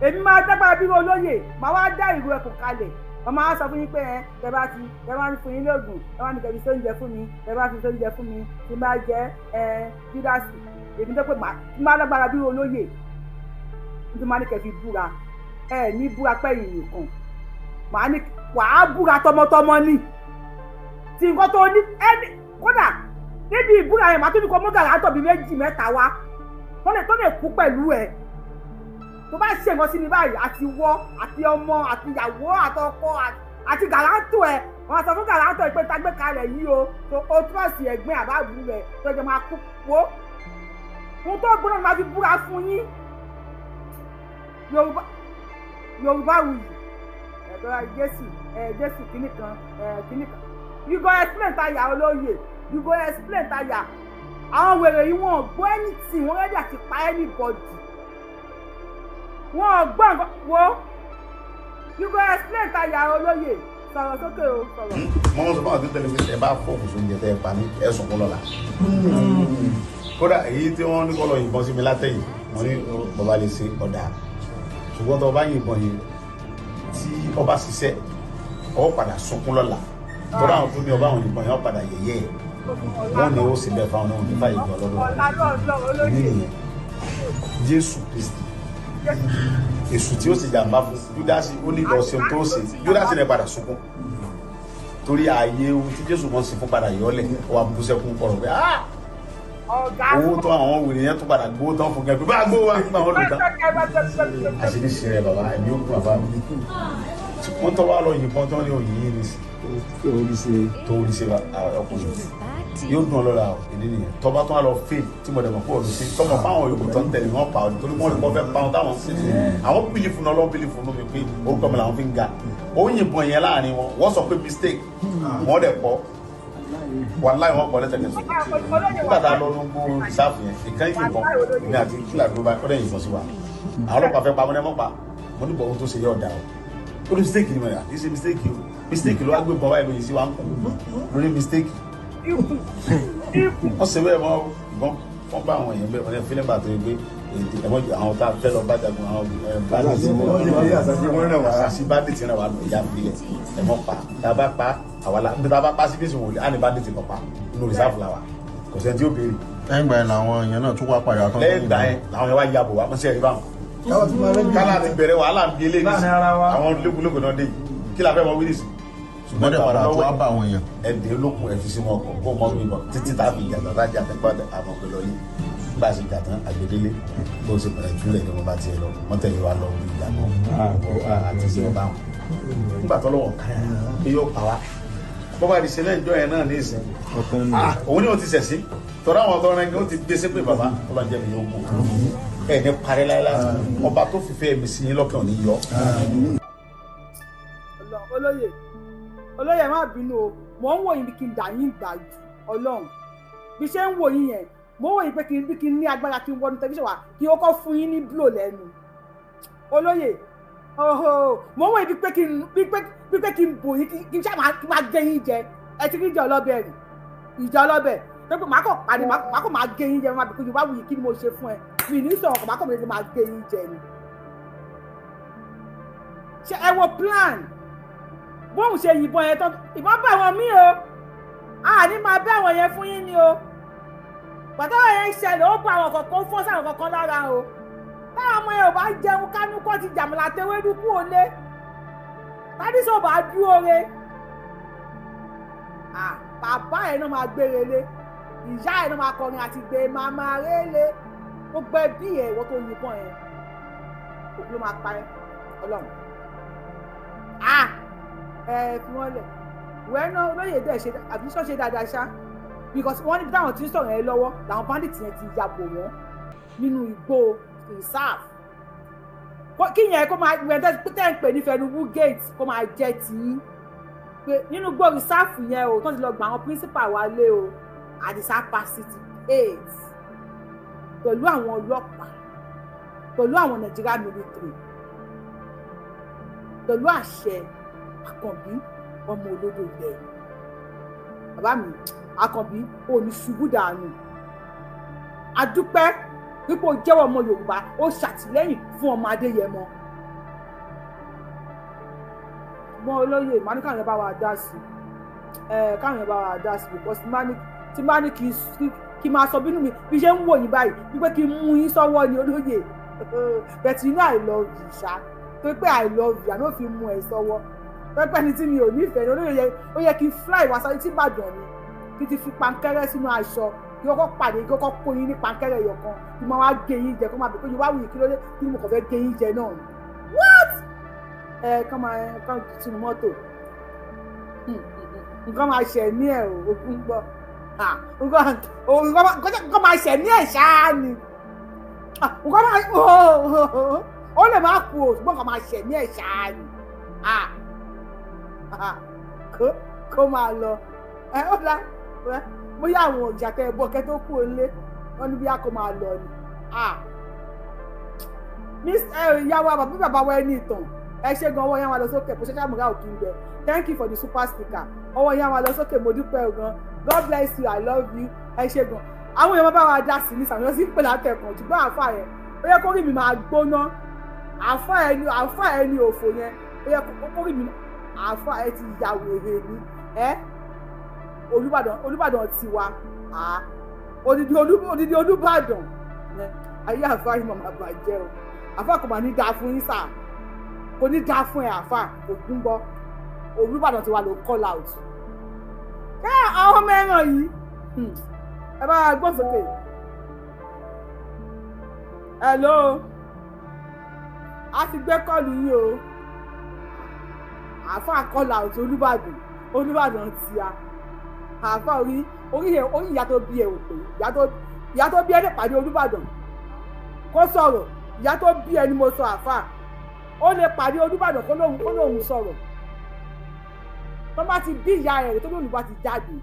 èmi máa dágbára bí olóyè, máa wá dá ìlú ẹkùn kalẹ̀. Wọ́n máa sọ fún yín pé ẹ tẹ bá ti ẹ bá ń fún yín lóògùn, ẹ bá ní kẹbi sóúnjẹ fún mi, ẹ bá fi sóúnjẹ fún mi tí n bá jẹ ẹ Júdásì. Èmi tó pé máa lágbára bí olóyè tí máa ní kẹbi búra, ẹ ní búra pẹ́yìn nìkan, màá ní wàá búra tọmọtọmọ ní tí nǹkan tó ní ẹni. Kódà níbi ìbúra yẹn, màá tún ní kó mú gàrà bíi méjì mẹ́ta wá tó lè kú pẹ̀lú ẹ. Tó bá ṣe nǹkan sí mi báyìí, àti wọ́ àti ọmọ àti ìyàwó àtọkọ àti gàrántò ẹ, wọn sọ fún gàrántò ẹ pé tágbé kalẹ̀ yìí o, tó o túbọ̀sì ẹ̀gbìn àbábù rẹ̀ tó jẹ́ máa kú wo ohun tó gbóná máa fi búra fún yín. Yorùbá, Yorùbá wuyì ẹ̀dọ́ra Jésù ẹ̀ Jésù kìíní kan ẹ̀ kìíní kan. You go explain tire, olóyè, you go explain tire. Àwọn wèrè yìí, wọn ò gbọ́ anything, wọ́n ready àti pa anybody. Wọn ò gbọ́ nǹkan wo. You go explain tire, olóyè. Sọ̀rọ̀ sókè o, sọ̀rọ̀. Mo sọ fún àwọn tó tẹ̀lé mi, ẹ bá fọ́ọ̀kù sóúnjẹ tẹ́ ẹ pa mí, ẹ sunkún lọ́la. Kódà èyí tí wọ́n ní kọ́ lọ yìnbọn sí mi látẹ̀yìn, mo ní bàbá lè ṣe ọ̀dà, ṣùgbọ́n tó o bá yìnbọn yìí tí ọba ṣiṣẹ́, ọ padà sunkún lọ́la, tọ́lá àwọn tó ní ọba àwọn yìnbọn yẹn, ọ padà yẹ̀yẹ́ ẹ̀. Wọ́n ní ó sì bẹ́ẹ̀ fáwọn náà nípa ìgbọ́ lọ́dọ̀ rẹ̀ nìyẹn. Jésù Kristi, èṣù tí ó sì jàǹbá fún Júdásì, ó ní lọ ṣe tó ṣe. Júdásì rẹ̀ padà sunkún torí ààyè ohun tí Jésù mọ̀ sí fún padà yọ̀ọ́lẹ̀, ó wà bú sẹ́kún kọ̀rọ̀ pé, "Ah, owó tó àwọn wèrè yẹn tó padà gbówó tán fún gẹ́gẹ́ bá gbówó wá nígbà wọn lò tán." Àṣírí ṣe rẹ bàbá, ẹ̀mí ó kún bàbá mi. Wọ́n tọ́ wá lọ yìnbọn tán ní òyìn yìí nìsí tó rí ṣe ọkùnrin yóò dùn ọlọ́ra o. Èdè nìyẹn. Tọ́ba tó wà lọ fail tí mo dẹ̀mọ̀ kó o lọ sí tọmọ fáwọn yòókù tó ń tẹ̀lé wọn pa ọdún, torí wọ́n lè kọ́ fẹ́ pa wọn táwọn sí àwọn believe náà lọ́n believe nù mí pé orúkọ mi làwọn fi ń ga. Ó yìnbọn yẹn láàrin wọn, wọ́n sọ pé mistake, wọ́n dẹ̀ pọ̀, wàláì wọ́n pọ̀ lẹ́sẹ̀kẹsẹ̀. Nígbà tá a lọ ní gbó reserve yẹn, ìkan yìnbọn, èmi àti kílà tó bá ó dẹ̀ yìnbọn sí wa. Àwọn ọlọ́pàá fẹ́ pa mọ́ ní ẹ mọ́ pa. Mo ní bọ̀ ohun tó ṣe yẹ ọ̀dà o. Ó ní mistake ni mo yà kì í ṣe mistake o. Mistake ló wá gbé bọ́ báyìí lóyún sí wa ń kú lórí mistake. Wọ́n ṣe bẹ́ẹ̀ mọ́ ìbọn wọ́n bá àwọn èèyàn bẹ́ẹ̀, wọ́n ní fílẹ̀ bá tó yẹ pé èdè ẹ̀mọ́ àwọn tá a fẹ́ lọ bá jagun, àwọn bandit, bandit rẹ̀ wà lọ ìyá filẹ̀ ẹ̀mọ́ pa. Tá a bá pa àwa la bí tá a bá pa sí bí sùn wòlé á ní bandit lọ pa nínú reserve la wa, kò sẹ́ni tí ó béèrè. Lẹ́yìn ìgbà yẹn làwọn èèyàn náà tún wá padà tán. Lẹ́yìn ìgbà yẹn làwọn yẹn wá yabò wá mọ́sẹ̀ rí báwọn kálá ti bẹ̀rẹ̀ wàhálà ń bí eléyìí Láàrin ara wa. Àwọn lókùlókù náà dé yìí, kí la fẹ́ mọ wíìlì sí. Ṣùgbọ́n dẹ̀ padà tó wá bá àwọn èèyàn. Ẹ̀dẹ̀ olókùn ẹ̀ fi sínú ọkọ̀ kó mọ́ mi bọ̀ títí tá a fi jà tán, tá a jà tán gbọ́dọ̀ àmọ́ pé lọ yìí nígbà tí jà tán àgbédélé bó ṣe bẹ̀rẹ̀ júlẹ̀ ni mo bá tiẹ̀ lọ, wọ́n tẹ̀lé wa lọ orí ìjà náà àti sí ọba wọn. Nígbà tó lọ́wọ́ kára pé yóò pa wá. Bó bá di ṣe lẹ́yìn ìjọ yẹn náà ní ìsìn. Òun ni ó ti ṣẹ̀sí. Tọ́lá àwọn ọ̀tọ́ rẹ̀ ni ó ti gbé sépè bàbá. Ọlọ́run jẹ́ mi yóò kú. Ẹ ní parí láéláé. Ọba tó fìfẹ́ mi sí yín lọ́kàn ní yọ. Olóyè, olóyè, má bínú o. Mò ń wò yín bí kí n dà yín gbà jù. Ọlọ́run, bí ṣe ń wò yín yẹn, mò ń wò yín pé kí n bí kí n ní agbára kí n wọnú tẹlifíṣàn wá kí n kọ́kọ́ fún yín ní blow lẹ́nu. Olóyè, oho, mò ń wò yín bí pé kí n bí pé kí n bò yín, kí n ṣáà máa gé yín jẹ. Ẹ ti rí ìjà ọlọ́bẹ̀ rì, ìjà ọlọ́bẹ̀ tó pé màá kọ̀ pàdé, màá kọ̀ máa gé yín jẹ. Màá bí kò bá wù yín, kí ni mo ṣe fún ẹ? Mi ní sọ̀rọ̀ kọ̀, màá kọ̀ máa gé yín jẹ ni. Ṣe ẹ wo plan bóun ṣe yìnbọn yẹn tán? Ìbọn bá àwọn míì o, a ní máa bẹ́ àwọn yẹn fún yín ni o. Pàtàkì yẹn ń ṣẹlẹ̀, ó bá àwọn kọ̀ọ̀kan fọ́ sáwọn kọ̀ọ̀kan lára o. Táwọn ọmọ yẹn ò bá jẹun kánú kọ́ ti jàmùlà tewédú kú òlé tádísọ̀ bá dúró re, bàbá ẹ̀ náà máa gbére lé, ìyá ẹ̀ náà máa kọrin àti gbé màmá rélé. Gbogbo ẹbí ẹ̀, ìwọ tó yìnbọn yẹn, òkú ló máa pa ẹ́. Ọlọ́run, ẹ fi wọ́n lẹ̀ wẹ́ẹ́ náà. Olóyè dẹ̀ ṣe àbí ṣọ́ṣe dáadáa ṣá, because wọ́n níbi táwọn ti ń sọ̀rọ̀ yẹn lọ́wọ́ làwọn bandits yẹn ti ya bò wọ́n nínú igbó reserve. Kí yẹn kó máa wẹ̀ tẹ́ ń pè ní Fẹnuwú gate, kó máa jẹ́ tiyín pé nínú igbó reserve yẹn o, tó ti lọ gba àwọn principal wálé o, Àdìsá City eight, pẹ̀lú àwọn ọlọ́pàá, pẹ̀lú àwọn Nigeria military, pẹ̀lú àṣẹ Àkànbí ọmọ olódò ilẹ̀. Bàbá mi Àkànbí, ò ní ṣubú dànù. Adúpẹ́ wípé o jẹ́wọ́ ọmọ Yorùbá, ó ṣàtìlẹ́yìn fún ọmọ Adéyẹmọ. Ṣùgbọ́n olóyè, màá ní káwọn yẹn bá wa dá sí ẹ, káwọn yẹn bá wa dá sí, because tí má ní kí máa sọ bínú mi bí ṣe ń wò yín báyìí, wípé kí n mú yín sọ́wọ́ ni. Olóyè, but you know I love you ṣá, tó pé I love you, àná fi mú ẹ sọ́wọ́ pẹ́pẹ́ ni tí mi ò nífẹ̀ẹ́ ní. Olóyè, ó yẹ kí n fly wá sáré tí Ìbàdàn ni, kí ti fi pankẹ́rẹ́ sínú aṣọ, kí kọ́kọ́ pàdé, kí kọ́kọ́ kó yín ní pankẹ́rẹ́ ẹyọ kan, kí máa wá gé yín jẹ, kó máa bẹ̀ pé yorùbá wuyì, kí ló dé, kí mo kàn fẹ́ gé yín jẹ náà ni. What, ẹ kàn máa kàn sínú mọ́tò, nǹkan máa ṣẹ̀ ní ẹ̀ o. Ògùn gbọ́, nǹkan máa ṣẹ̀ ní ẹ̀ ṣáá ni. Nǹkan máa, ó lè má kú o, ṣùgbọ́n nǹkan máa ṣẹ̀ ní ẹ̀ ṣáá ni. Kó máa lọ ẹ, ó dá bóyá àwọn òjà tẹ bọ kẹ tó kú ilé wọn ní bí a kò máa lọ ni. Ìyá wa, bàbá, bàbá wa, ẹni ìtàn, ẹ ṣe gan. Ọwọ́ yẹn wà lọ sókè. Bó ṣe ṣàmùgá òkè ń bẹ. Thank you for the super sticker. Ọwọ́ yẹn wà lọ sókè, mo dúpẹ́ gan. God bless you, I love you. Ẹ ṣe gan. Àwọn èèyàn bá wa dá sí ní sàmúlò sí pè látẹ̀kàn. Ṣùgbọ́n àáfà yẹn, ó yẹ kó rí mi máa gbóná. Àáfà ẹni, àáfà ẹni òfò yẹn, ó yẹ kó rí mi. Àáfà ẹ ti ya wèrè ni ẹ. Olúbàdàn, Olúbàdàn tiwa, odidi odidi Olúbàdàn ayé. Àáfà yìí màmá bàjẹ́ o. Àáfà, kò mà ní dáa fún yín sáà, kò ní dáa fún ẹ. Àáfà ògún gbọ́, Olúbàdàn tiwa ló call out. Ṣé àwọn ọmọ ẹran yìí, ẹ bá gbọ́ sókè. Hello, a ti gbé call yín o. Àáfà call out Olúbàdàn, Olúbàdàn tíya. Àáfà, orí orí orí ìyá tó bí ẹ ò pé ìyá tó bí ẹ lè pàdé Olúbàdàn kó sọ̀rọ̀. Ìyá tó bí ẹ ni mo sọ. Àáfà, ó lè pàdé Olúbàdàn kó lóun sọ̀rọ̀. Tó bá ti bí ìyá rẹ̀ tó lóun bá ti jáde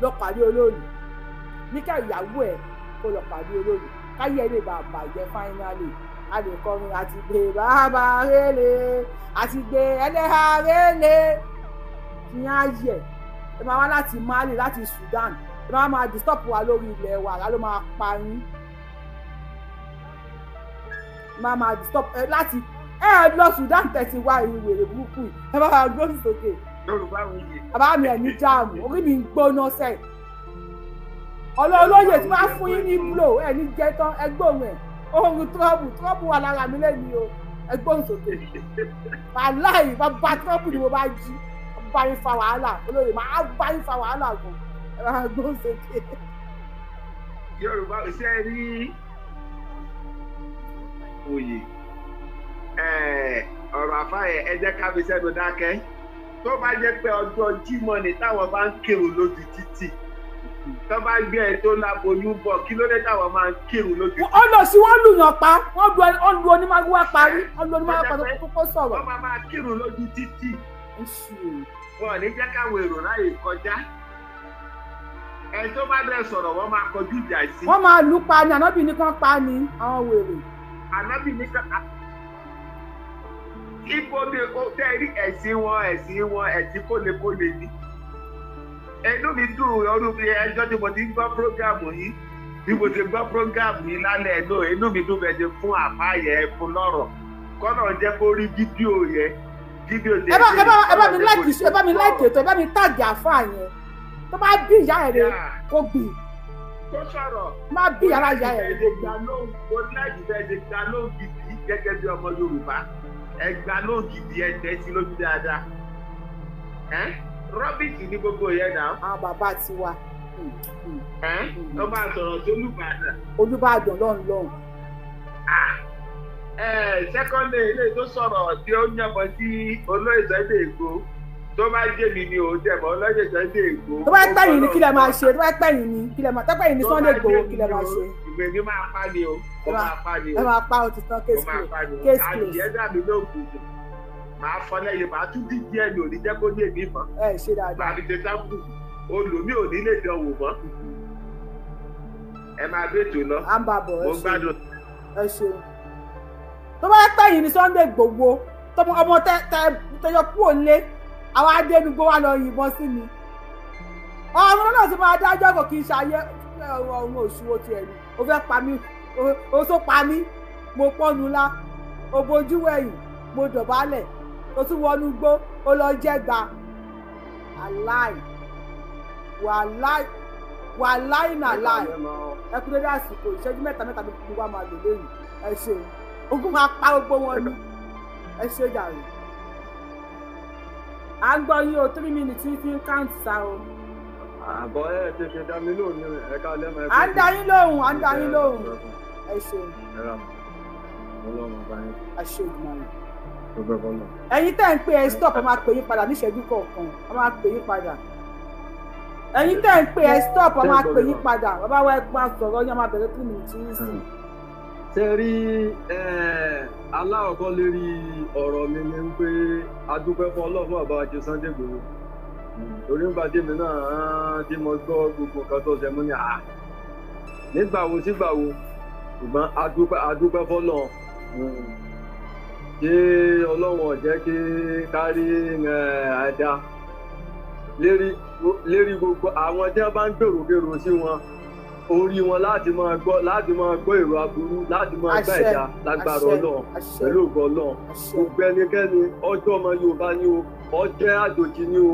lọ pàdé olóòlù níkà, ìyàwó ẹ̀ kó lọ pàdé olóòlù, káyé ẹ lè bá bàjẹ́. Finally, a lè kọrin àti gbé bàbá rélé àti gbé ẹlẹ́hà rélé. Ìyẹn á yẹ. Ẹ máa wá láti Mali, láti Sudan, ẹ máa máa disturb wa lórí ilẹ̀ wa, àrà ló máa pa yín. Máa disturb ẹ láti ẹ lọ Sudan tẹ̀sí wá ìwèrè burúkú yìí. Ẹ bá wa gbóhùn sókè. Yorùbá wuyì. Bàbá mi, ẹ̀ ní jáàmù, orí mi ń gbóná sẹ́ẹ̀. Ọlọ́ọ̀lọ́yè tí máa fún yín ní blow, ẹ̀ ní jẹ́ tán. Ẹ gbóhùn ẹ̀, ohun trouble, trouble wà lára mi lẹ́nu o. Ẹ gbóhùn sókè. Wàláì, bàbá trouble ni mo bá jí bá yín fa wàhálà. Olóyè, máa bá yín fa wàhálà gan. Ẹ máa gbóhùn sókè. Yorùbá ṣe rí oyè. Ọ̀rọ̀ àfáà yẹn, ẹ jẹ́ ká fi sẹ́nu dákẹ́. Tó bá jẹ́ pé ọjọ́ Jímọ̀ ni táwọn bá ń kírun lójú títì, tó bá gbé ẹ tó láboyún bọ̀, kí ló dé táwọn máa ń kírun lójú títì? Ó lọ sí wọ́n lùyàn pa, wọ́n lu onímágúwá parí, wọ́n lu onímágúwá pa tó kó sọ̀rọ̀. Wọ́n máa kírun lójú títì, wọn ò ní jẹ́ káwọn èrò ráyè kọjá. Ẹ tó bá bẹ́ẹ̀ sọ̀rọ̀, wọ́n máa kọjú ìjà sí. Wọ́n máa lù pa ni, ànábì nìkan pa ni àwọn wèrè. Ànábì nìkan ibo ni o tẹ́ rí ẹ̀sìn wọn, ẹ̀sìn wọn, ẹ̀sìn kólekóle ni. Ẹnu mi dùn ọdún bí ẹjọ́ tí mo ti gbọ́ prógámù yìí, bí mo ti gbọ́ prógámù yìí lálẹ́ ẹnu, inú mi dùn bẹ́ẹ̀ ṣe fún àfáàyẹ fún lọ́rọ̀. Kọ́nà jẹ́ kó rí fídíò yẹn. Fídíò ẹ bá mi láìkì, ẹ bá mi láìkì ètò, ẹ bá mi tàgì àfáà yẹn. Tó bá bí ìyá ẹ̀ rẹ̀ kó gbìn. Tó sọ̀rọ̀. Má bí ìyá ìyá ẹ̀ rẹ̀ kó gbìn. Mo láìkì bẹ́ẹ̀ ṣe gba lóhùn gidi gẹ́gẹ́ bí ọmọ Yorùbá. Ẹgbà ló gidi, ẹtẹ sí lójú dáadáa. Rọ́bìtì ní gbogbo yẹn náà. Àwọn bàbá tiwa. Ó máa sọ̀rọ̀ sí Olúbàdàn. Olúbàdàn lọ́hùn lọ́hùn. Sẹ́kọ́ndì ilé tó sọ̀rọ̀ tí ó yànbọn sí olóyè Sunday Igboho, tó bá jẹ́ mi ni òun jẹ̀bọ̀ olóyè Sunday Igboho. Tó bá pẹ̀yìn ni kí lẹ máa ṣe, tó bá pẹ̀yìn ni kí lẹ máa, tó pẹ̀yìn ni Sunday Igboho kí lẹ máa ṣe. Ìgbè mi máa pa ni o, ó máa pa ni o. Ẹ máa pa, ó ti tán, case close. Case close. Adìyẹ dàbí lóògùn, màá fọ lẹ́yìn, màá tún dídí ẹ̀ ní òní jẹ́ kó ní èmi mọ́. Ẹ ṣe dáadáa. Màá fi ṣe sáfù, olùmí ò ní lè dán wò mọ́. Ẹ máa bètò lọ. À ń bá bọ̀, ẹ ṣe. Mo gbádùn. Ẹ ṣeun. Tó bá pẹ̀yìn ni Sunday Igboho, ọmọ tẹyọ kúrò lé, àwọn adẹnugbó wa lọ yìnbọn sí mi. Ọ̀run náà ti máa dájọ́, kò kí n ṣayé ọ̀run òṣùwò tiẹ̀ ni. O fẹ́ pa mí, o tó pa mí, mo pọ́nu lá, o bojú wẹ̀yìn, mo dọ̀bálẹ̀, o tún wọnú gbó, o lọ jẹ́gba. Aláì wàláì wàláì nàláì. Ẹ kú dédé àsìkò, ìṣẹ́jú mẹ́ta mẹ́ta ni wàá máa lò lónìí. Ẹ ṣeun, ogun máa pa gbogbo wọn ni. Ẹ ṣe jàre. À ń gbọ́ yín o, 3 minutes ní fi ń count sa o. Àbọ̀ ẹ tètè dá mi lóhùn ní ẹ̀ka lẹ́mọ̀. À ń dá yín lóhùn, à ń dá yín lóhùn. Ẹ ṣeun. Ẹ ṣe ìgbìmọ̀ rẹ̀. Ẹ̀yin tẹ́ ń pè ẹ stop, ẹ máa pè yín padà níṣẹ́jú kọ̀ọ̀kan, ẹ máa pè yín padà. Ẹ̀yin tẹ́ ń pè ẹ stop, ẹ máa pè yín padà. Bàbá wa ẹ máa sọ̀rọ̀ yín, ẹ máa bẹ̀rẹ̀ 3 minutes yín sí. Ṣé rí aláwọ̀kọ́ lérí ọ̀rọ̀ mi ni pé a dúpẹ́ fún Ọlọ́run bàbá àti Sunday Igboho, torí nígbà tí èmi náà tí mo gbọ́ gbogbo nǹkan tó ṣe mú ní à nígbà wo sígbà wo, ṣùgbọ́n a dúpẹ́ fọ́lọ́run ṣé Ọlọ́run ò jẹ́ kí kárí àdá lérí gbogbo àwọn tí wọ́n bá ń gbèrògbèrò sí wọn, orí wọn láti máa gbọ́ èrò aburú, láti máa gbá ẹ̀dá lágbára Ọlọ́run pẹ̀lú ògo Ọlọ́run. Gbogbo ẹnikẹ́ni, ọjọ́ ọmọ Yorùbá ni o, ọjẹ́ àjòjì ni o,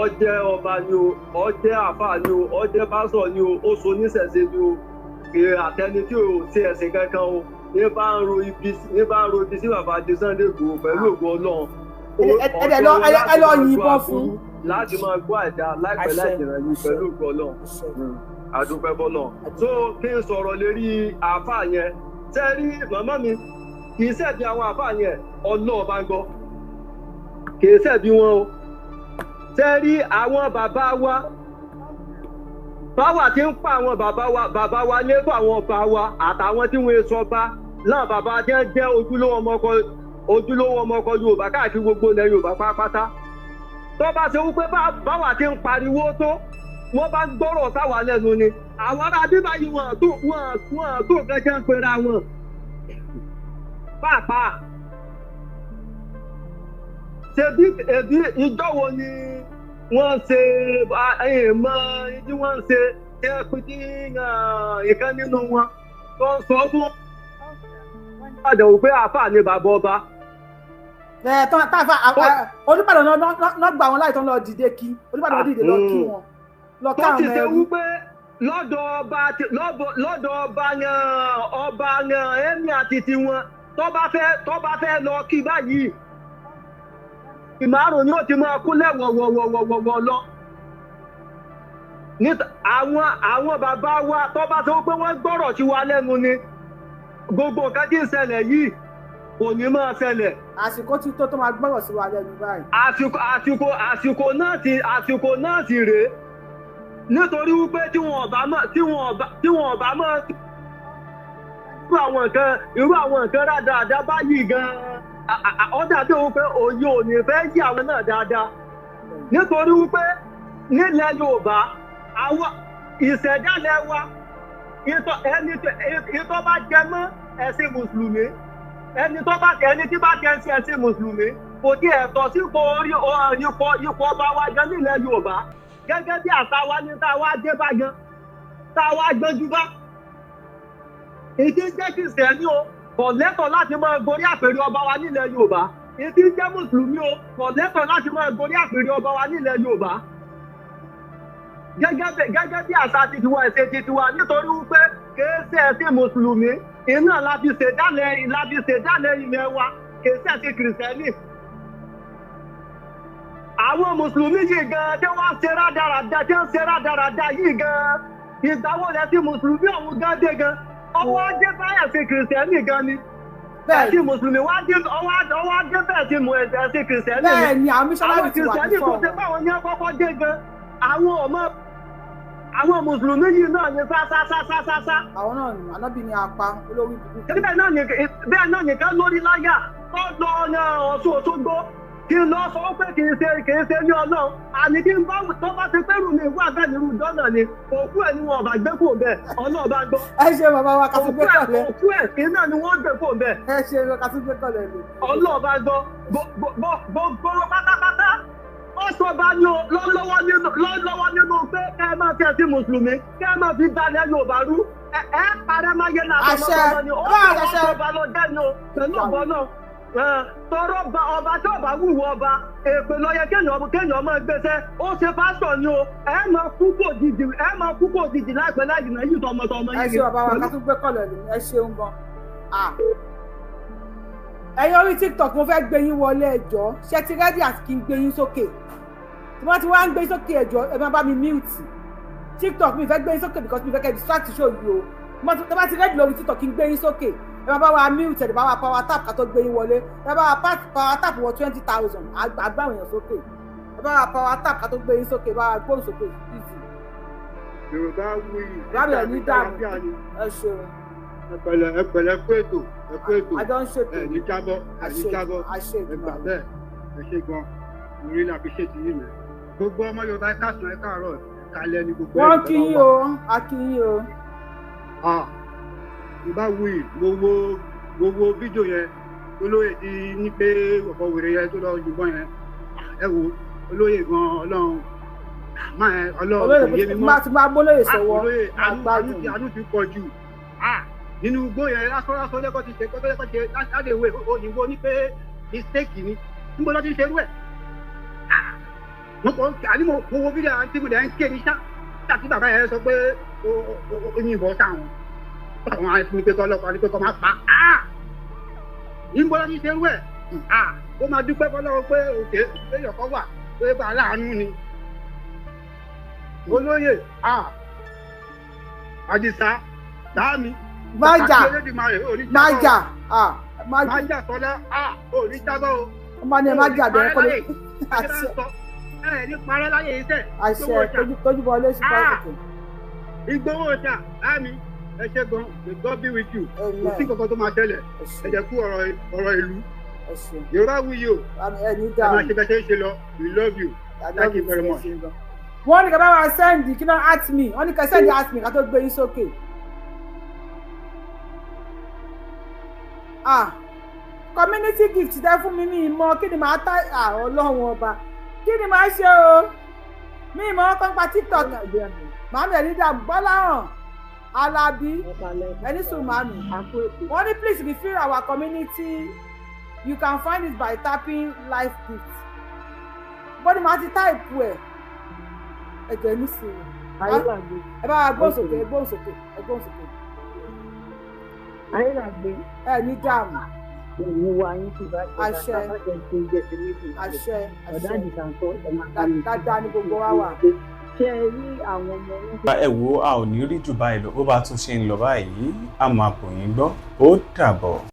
ọjẹ́ ọba ni o, ọjẹ́ àfáà ni o, ọjẹ́ pásọ̀ ni o, ó so níṣẹ̀ṣe ni o, àtẹni tí ò ṣe ẹ̀sìn kankan o, ní bá ń ro ibi sí bàbá àti Sunday Igboho pẹ̀lú ògo Ọlọ́run. Ẹ lọ yìnbọn fún láti máa gbọ́ àdá láìpẹ́ láìjìnà yìí pẹ̀lú ògo Ọlọ́run. Àdúpẹ́ fọ́lọ́run. So kí n sọ̀rọ̀ lérí àáfàá yẹn, ṣe rí màmá mi, kì í ṣẹ̀bi àwọn àáfàá yẹn, Ọlọ́run bá ń gbọ́, kì í ṣẹ̀bi wọn o. Ṣe rí àwọn bàbá wa, báwa ti ń pa àwọn bàbá wa lẹ́kọ̀ọ́, àwọn ọba wa àtàwọn tí wọ́n sọ bá láwọn bàbá tí wọ́n jẹ́ ojúlówó ọmọ ọkọ Yorùbá káàkiri gbogbo ilẹ̀ Yorùbá pátápátá. Tó bá ṣe wípé báwa ti ń pariwo tó, wọ́n bá gbọ́rọ̀ sáwa lẹ́nu ni. Àwọn ará bíbá yìí wọ́n tó nǹkan jẹ́ ń pera wọn. Pàápàá ṣebí ẹbí ìjọ wo ni wọ́n ṣe mọ tí wọ́n ṣe tí wọ́n pín tí ìkan nínú wọn tó ń sọ fún Ìbàdàn wípé àáfàá ni bàbá ọba. Ẹ tán táfà Olúbàdàn náà gbà wọn láì tán lọ dìde kí Olúbàdàn dìde lọ kí wọn lọ ká tó ti àwọn ṣe ẹrú. wípé lọ́dọ̀ ọba yẹn ọba yẹn ẹ̀mí àti tiwọn tó bá fẹ́ lọ kí báyìí ìmárùn ni ó ti máa kúnlẹ̀ wọ̀wọ̀wọ̀wọ̀wọ̀ lọ. Àwọn bàbá wa tó bá sọ pé wọ́n gbọ́rọ̀ sí wa lẹ́nu ni gbogbo nǹkan tí ń ṣẹlẹ̀ yìí kò ní máa ṣẹlẹ̀. Àsìkò ti tó tó máa gbọ́rọ̀ sí wa lẹ́nu báyìí. Àsìkò náà ti rèé, nítorí wípé tí wọn ò bá mọ̀ irú àwọn nǹkan rádaràda báyìí gan-an, ó dàbí wípé òye ò ní fẹ́ yí àwọn náà dáadáa, nítorí wípé nílẹ̀ Yorùbá, àwọn ìṣẹ̀dálẹ̀ wa, ìtọ́ ẹni ìtọ́ bá jẹ mọ́ ẹ̀sìn mùsùlùmí, ẹni tí bá jẹ sí ẹ̀sìn mùsùlùmí kò tí ẹ̀ tọ́ sípò orí ipò ọba wa gan nílẹ̀ Yorùbá, gẹ́gẹ́ bí àṣà wa ní tá a wá dé bá gan, tá a wá gbọ́njú bá. Ìdí jẹ́ kìrìsìtẹ́nì o kò lẹ́tọ̀ọ́ láti máa gorí àpèrè ọba wa nílẹ̀ Yorùbá. Ìdí jẹ́ mùsùlùmí o kò lẹ́tọ̀ọ́ láti máa gorí àpèrè ọba wa nílẹ̀ Yorùbá, gẹ́gẹ́ bí àṣà titiwa, ẹ̀sìn titiwa, nítorí wípé kìí ṣe ẹ̀sìn mùsùlùmí iná láti ṣèdálẹ̀ ilẹ̀ wa, kìí ṣe ẹ̀sìn kìrìsìtẹ́nì. Àwọn mùsùlùmí yìí gan tí wọ́n ṣe rádaràda, tí wọ́n ṣe rádaràda yìí gan, ìgbà wo lẹ sí mùsùlùmí ọ̀hún gan dé gan? Ọwọ́ ajé báyà sí kìrìsìtẹ́nì gan ni. Ẹ̀sìn mùsùlùmí wá dé, ọwọ́ ajé bẹ́ẹ̀ sí ẹ̀sìn kìrìsìtẹ́nì ni. Bẹ́ẹ̀ ni, àwọn missionary Àwọn ti wà kìrìsìtẹ́nì tó before ṣe wọn. báwọn ní kọ́kọ́ dé gan, àwọn ọmọ àwọn mùsùlùmí yìí náà ní sásásásásá. Àwọn náà nù ànábì ní apá olórí burúkú. Bẹ́ẹ̀ náà nìkan lórí láyà tó lọ ọ̀nà Ọ̀ṣun Òṣogbo kí n lọ sọ pé kì í ṣe ní Ọlọ́run, àní kí n bá tó bá ti pẹ́rù mi wà bẹ́ẹ̀ nírú dọ́nà ni òkú ẹ̀ ni wọn ò bá gbé kò bẹ́ẹ̀, Ọlọ́run bá gbọ́. Ẹ ṣe, bàbá wa, ká tún gbé Òkú ẹ̀ kọ̀lẹ́. Òkú ẹ̀ kí náà ni wọ́n gbé kò bẹ́ẹ̀. Ẹ ṣe, ká tún gbé kọ̀lẹ́ lò. Ọlọ́run bá gbọ́, gbogbo pátápátá ó sọ bá ní o lọ́wọ́ nínú pé kẹ́ ẹ máa fi ẹ̀sìn mùsùlùmí, kẹ́ ẹ máa fi balẹ̀ Yorùbá rú, ẹ parẹ́ máa yẹ náà. Àṣẹ. Tọmọtọmọ ni ó Bá sì àṣẹ. wọ́n ọba lọ jẹ́ ni o pẹ̀lú ọ̀bọ náà. Tọrọ ba ọba tí ọba wúwo ọba èpè lọ yẹ kéèyàn máa gbéṣẹ́. Ó ṣe pásítọ̀ ni o, ẹ máa kú kò dìdì, ẹ máa kú kò dìdì láìpẹ́ láì jìnnà yìí tọmọtọmọ Ẹ yìí. ṣe, bàbá wa, ká tún gbé kọ̀lẹ́ lò. Ẹ ṣeun gan. Ah. Ẹ̀yin orí TikTok, mo fẹ́ gbé yín wọlé. Ẹjọ́, ṣé ti ready àti kí n gbé yín sókè? Tí wọ́n ti wá ń gbé yín sókè, ẹjọ́, ẹ máa bá mi mute TikTok. Mi fẹ́ gbé yín sókè because mi fẹ́ kẹ́ distract show yìí o. Mo ti tó bá ti ready lórí TikTok kí n gbé yín sókè, ẹ máa bá wa mute, ẹ bá wa power tap ká tó gbé yín wọlé. Ẹ bá wa power tap wọ 20,000, àgbà àwọn èèyàn sókè. Ẹ bá wa power tap ká tó gbé yín sókè. Ẹ bá wa gbóhùn sókè easy. Yorùbá wuyì. Rábìlẹ̀ ní dààmú. Ẹ ṣeun. Ẹ pẹ̀lẹ́, ẹ pẹ̀lẹ́, kú ètò, ẹ kú ètò. Àjọ ń ṣètò. Ẹ ní jábọ́, ẹ ní jábọ́. Àṣẹ. Ẹ gbà bẹ́ẹ̀. Ẹ ṣe gan, mo really appreciate yín mẹ. Gbogbo ọmọ Yorùbá, ẹ káàsán, ẹ káàárọ̀, ẹ kálẹ́ ní gbogbo Wọ́n ẹ̀ kí yín o, a kí yín o. Ah, Yorùbá wuyì, mo wo fídíò yẹn, olóyè ti ní pé ọ̀pọ̀ wèrè yẹn tó lọ yìnbọn yẹn. Ah, ẹ wo olóyè gan, Ọlọ́run máa ẹ Ọlọ́run kò yé mi mọ́. Má ti máa gbólóyè Ah, sọ́wọ́. olóyè, máa àánú gbádùn. àánú ti pọ̀ jù. Ah, nínú igbó yẹn lásán lásán lẹ́kọ̀ọ́ ti ṣe kọ́ lẹ́kọ̀ọ́ ṣe láti ìwé òyìnbó ní pé mistake ni. Níbo ló ti ń ṣerú ẹ̀? Ah, mo kàn àní mo wo fídíò àti mo dẹ̀ ń ké ní sá àti bàbá yẹn sọ pé ó yìnbọn sáwọn àwọn àti ní pé kọ́ ọlọ́pàá ní pé kọ́ máa pa á. Níbo ló ti ń ṣerú ẹ̀? Ah, ó máa dúpẹ́ fọlọ́run pé òkè péyọ̀ kọ́ wà pé bá aláàánú ni olóyè. Ah, Àdìsá dáàmì. Májà májà, ah, májà. Májà tọ́lá, ah, ò ní jábọ́ o. Ọmọ ni ẹ má jà bẹ́ẹ̀ kọ́lé. Àṣẹ ẹ ní parẹ́ láyé iṣẹ́. Àṣẹ, tójú bọ ilé ṣùgbọ́n Ah! ètò. Ìgbowó ọjà láàmì, ẹ ṣe gan. May God be with you. Kò sí kankan tó máa ṣẹlẹ̀. Ẹ jẹ́ kú ọ̀rọ̀ ìlú. Yorùbá wuyì o. Ẹ ní Ẹ máa dáhùn. ṣe bẹ́ẹ̀ ṣe ń ṣe lọ. We love you, thank you very much. Wọ́n ní ká bá wa send kí náà at me, wọ́n ní ká send at me ká tó gbé yín sókè. Ah, community gift tẹ́ fún mi, mi mọ̀ kí ni màá tá. Ah, Ọlọ́run ọba, kí ni màá ṣe o? Mi mọ̀ ọ́ kàn pa TikTok. Màmí, ẹ̀ ní dààmú. Gbọ́láhàn Alábí, ẹni sùn. Màmí, wọ́n ní please refill our community, you can find it by tapping live gift. Bọ́dí màá ti type ẹ̀. Ẹ̀jẹ̀ ní sùúrù. Ẹ bá wa gbóhùn sókè, ẹ gbóhùn sókè, ẹ gbóhùn sókè. Ayélujára. Ẹ ní dààmú. Òun wa yín sì bá ṣe. Àṣẹ. Àṣẹ. Ọ̀dà Àṣẹ. Àdìsá ń kọ́ ẹ̀ máa bá mi. Dáadáa ní gbogbo wa wà. Ṣé ẹ rí àwọn ọmọ yín? Ẹ wo, a ò ní rí jù báyìí lọ. Bó bá tún ṣe ń lọ báyìí, a máa bò yín gbọ́. Ó dàbọ̀.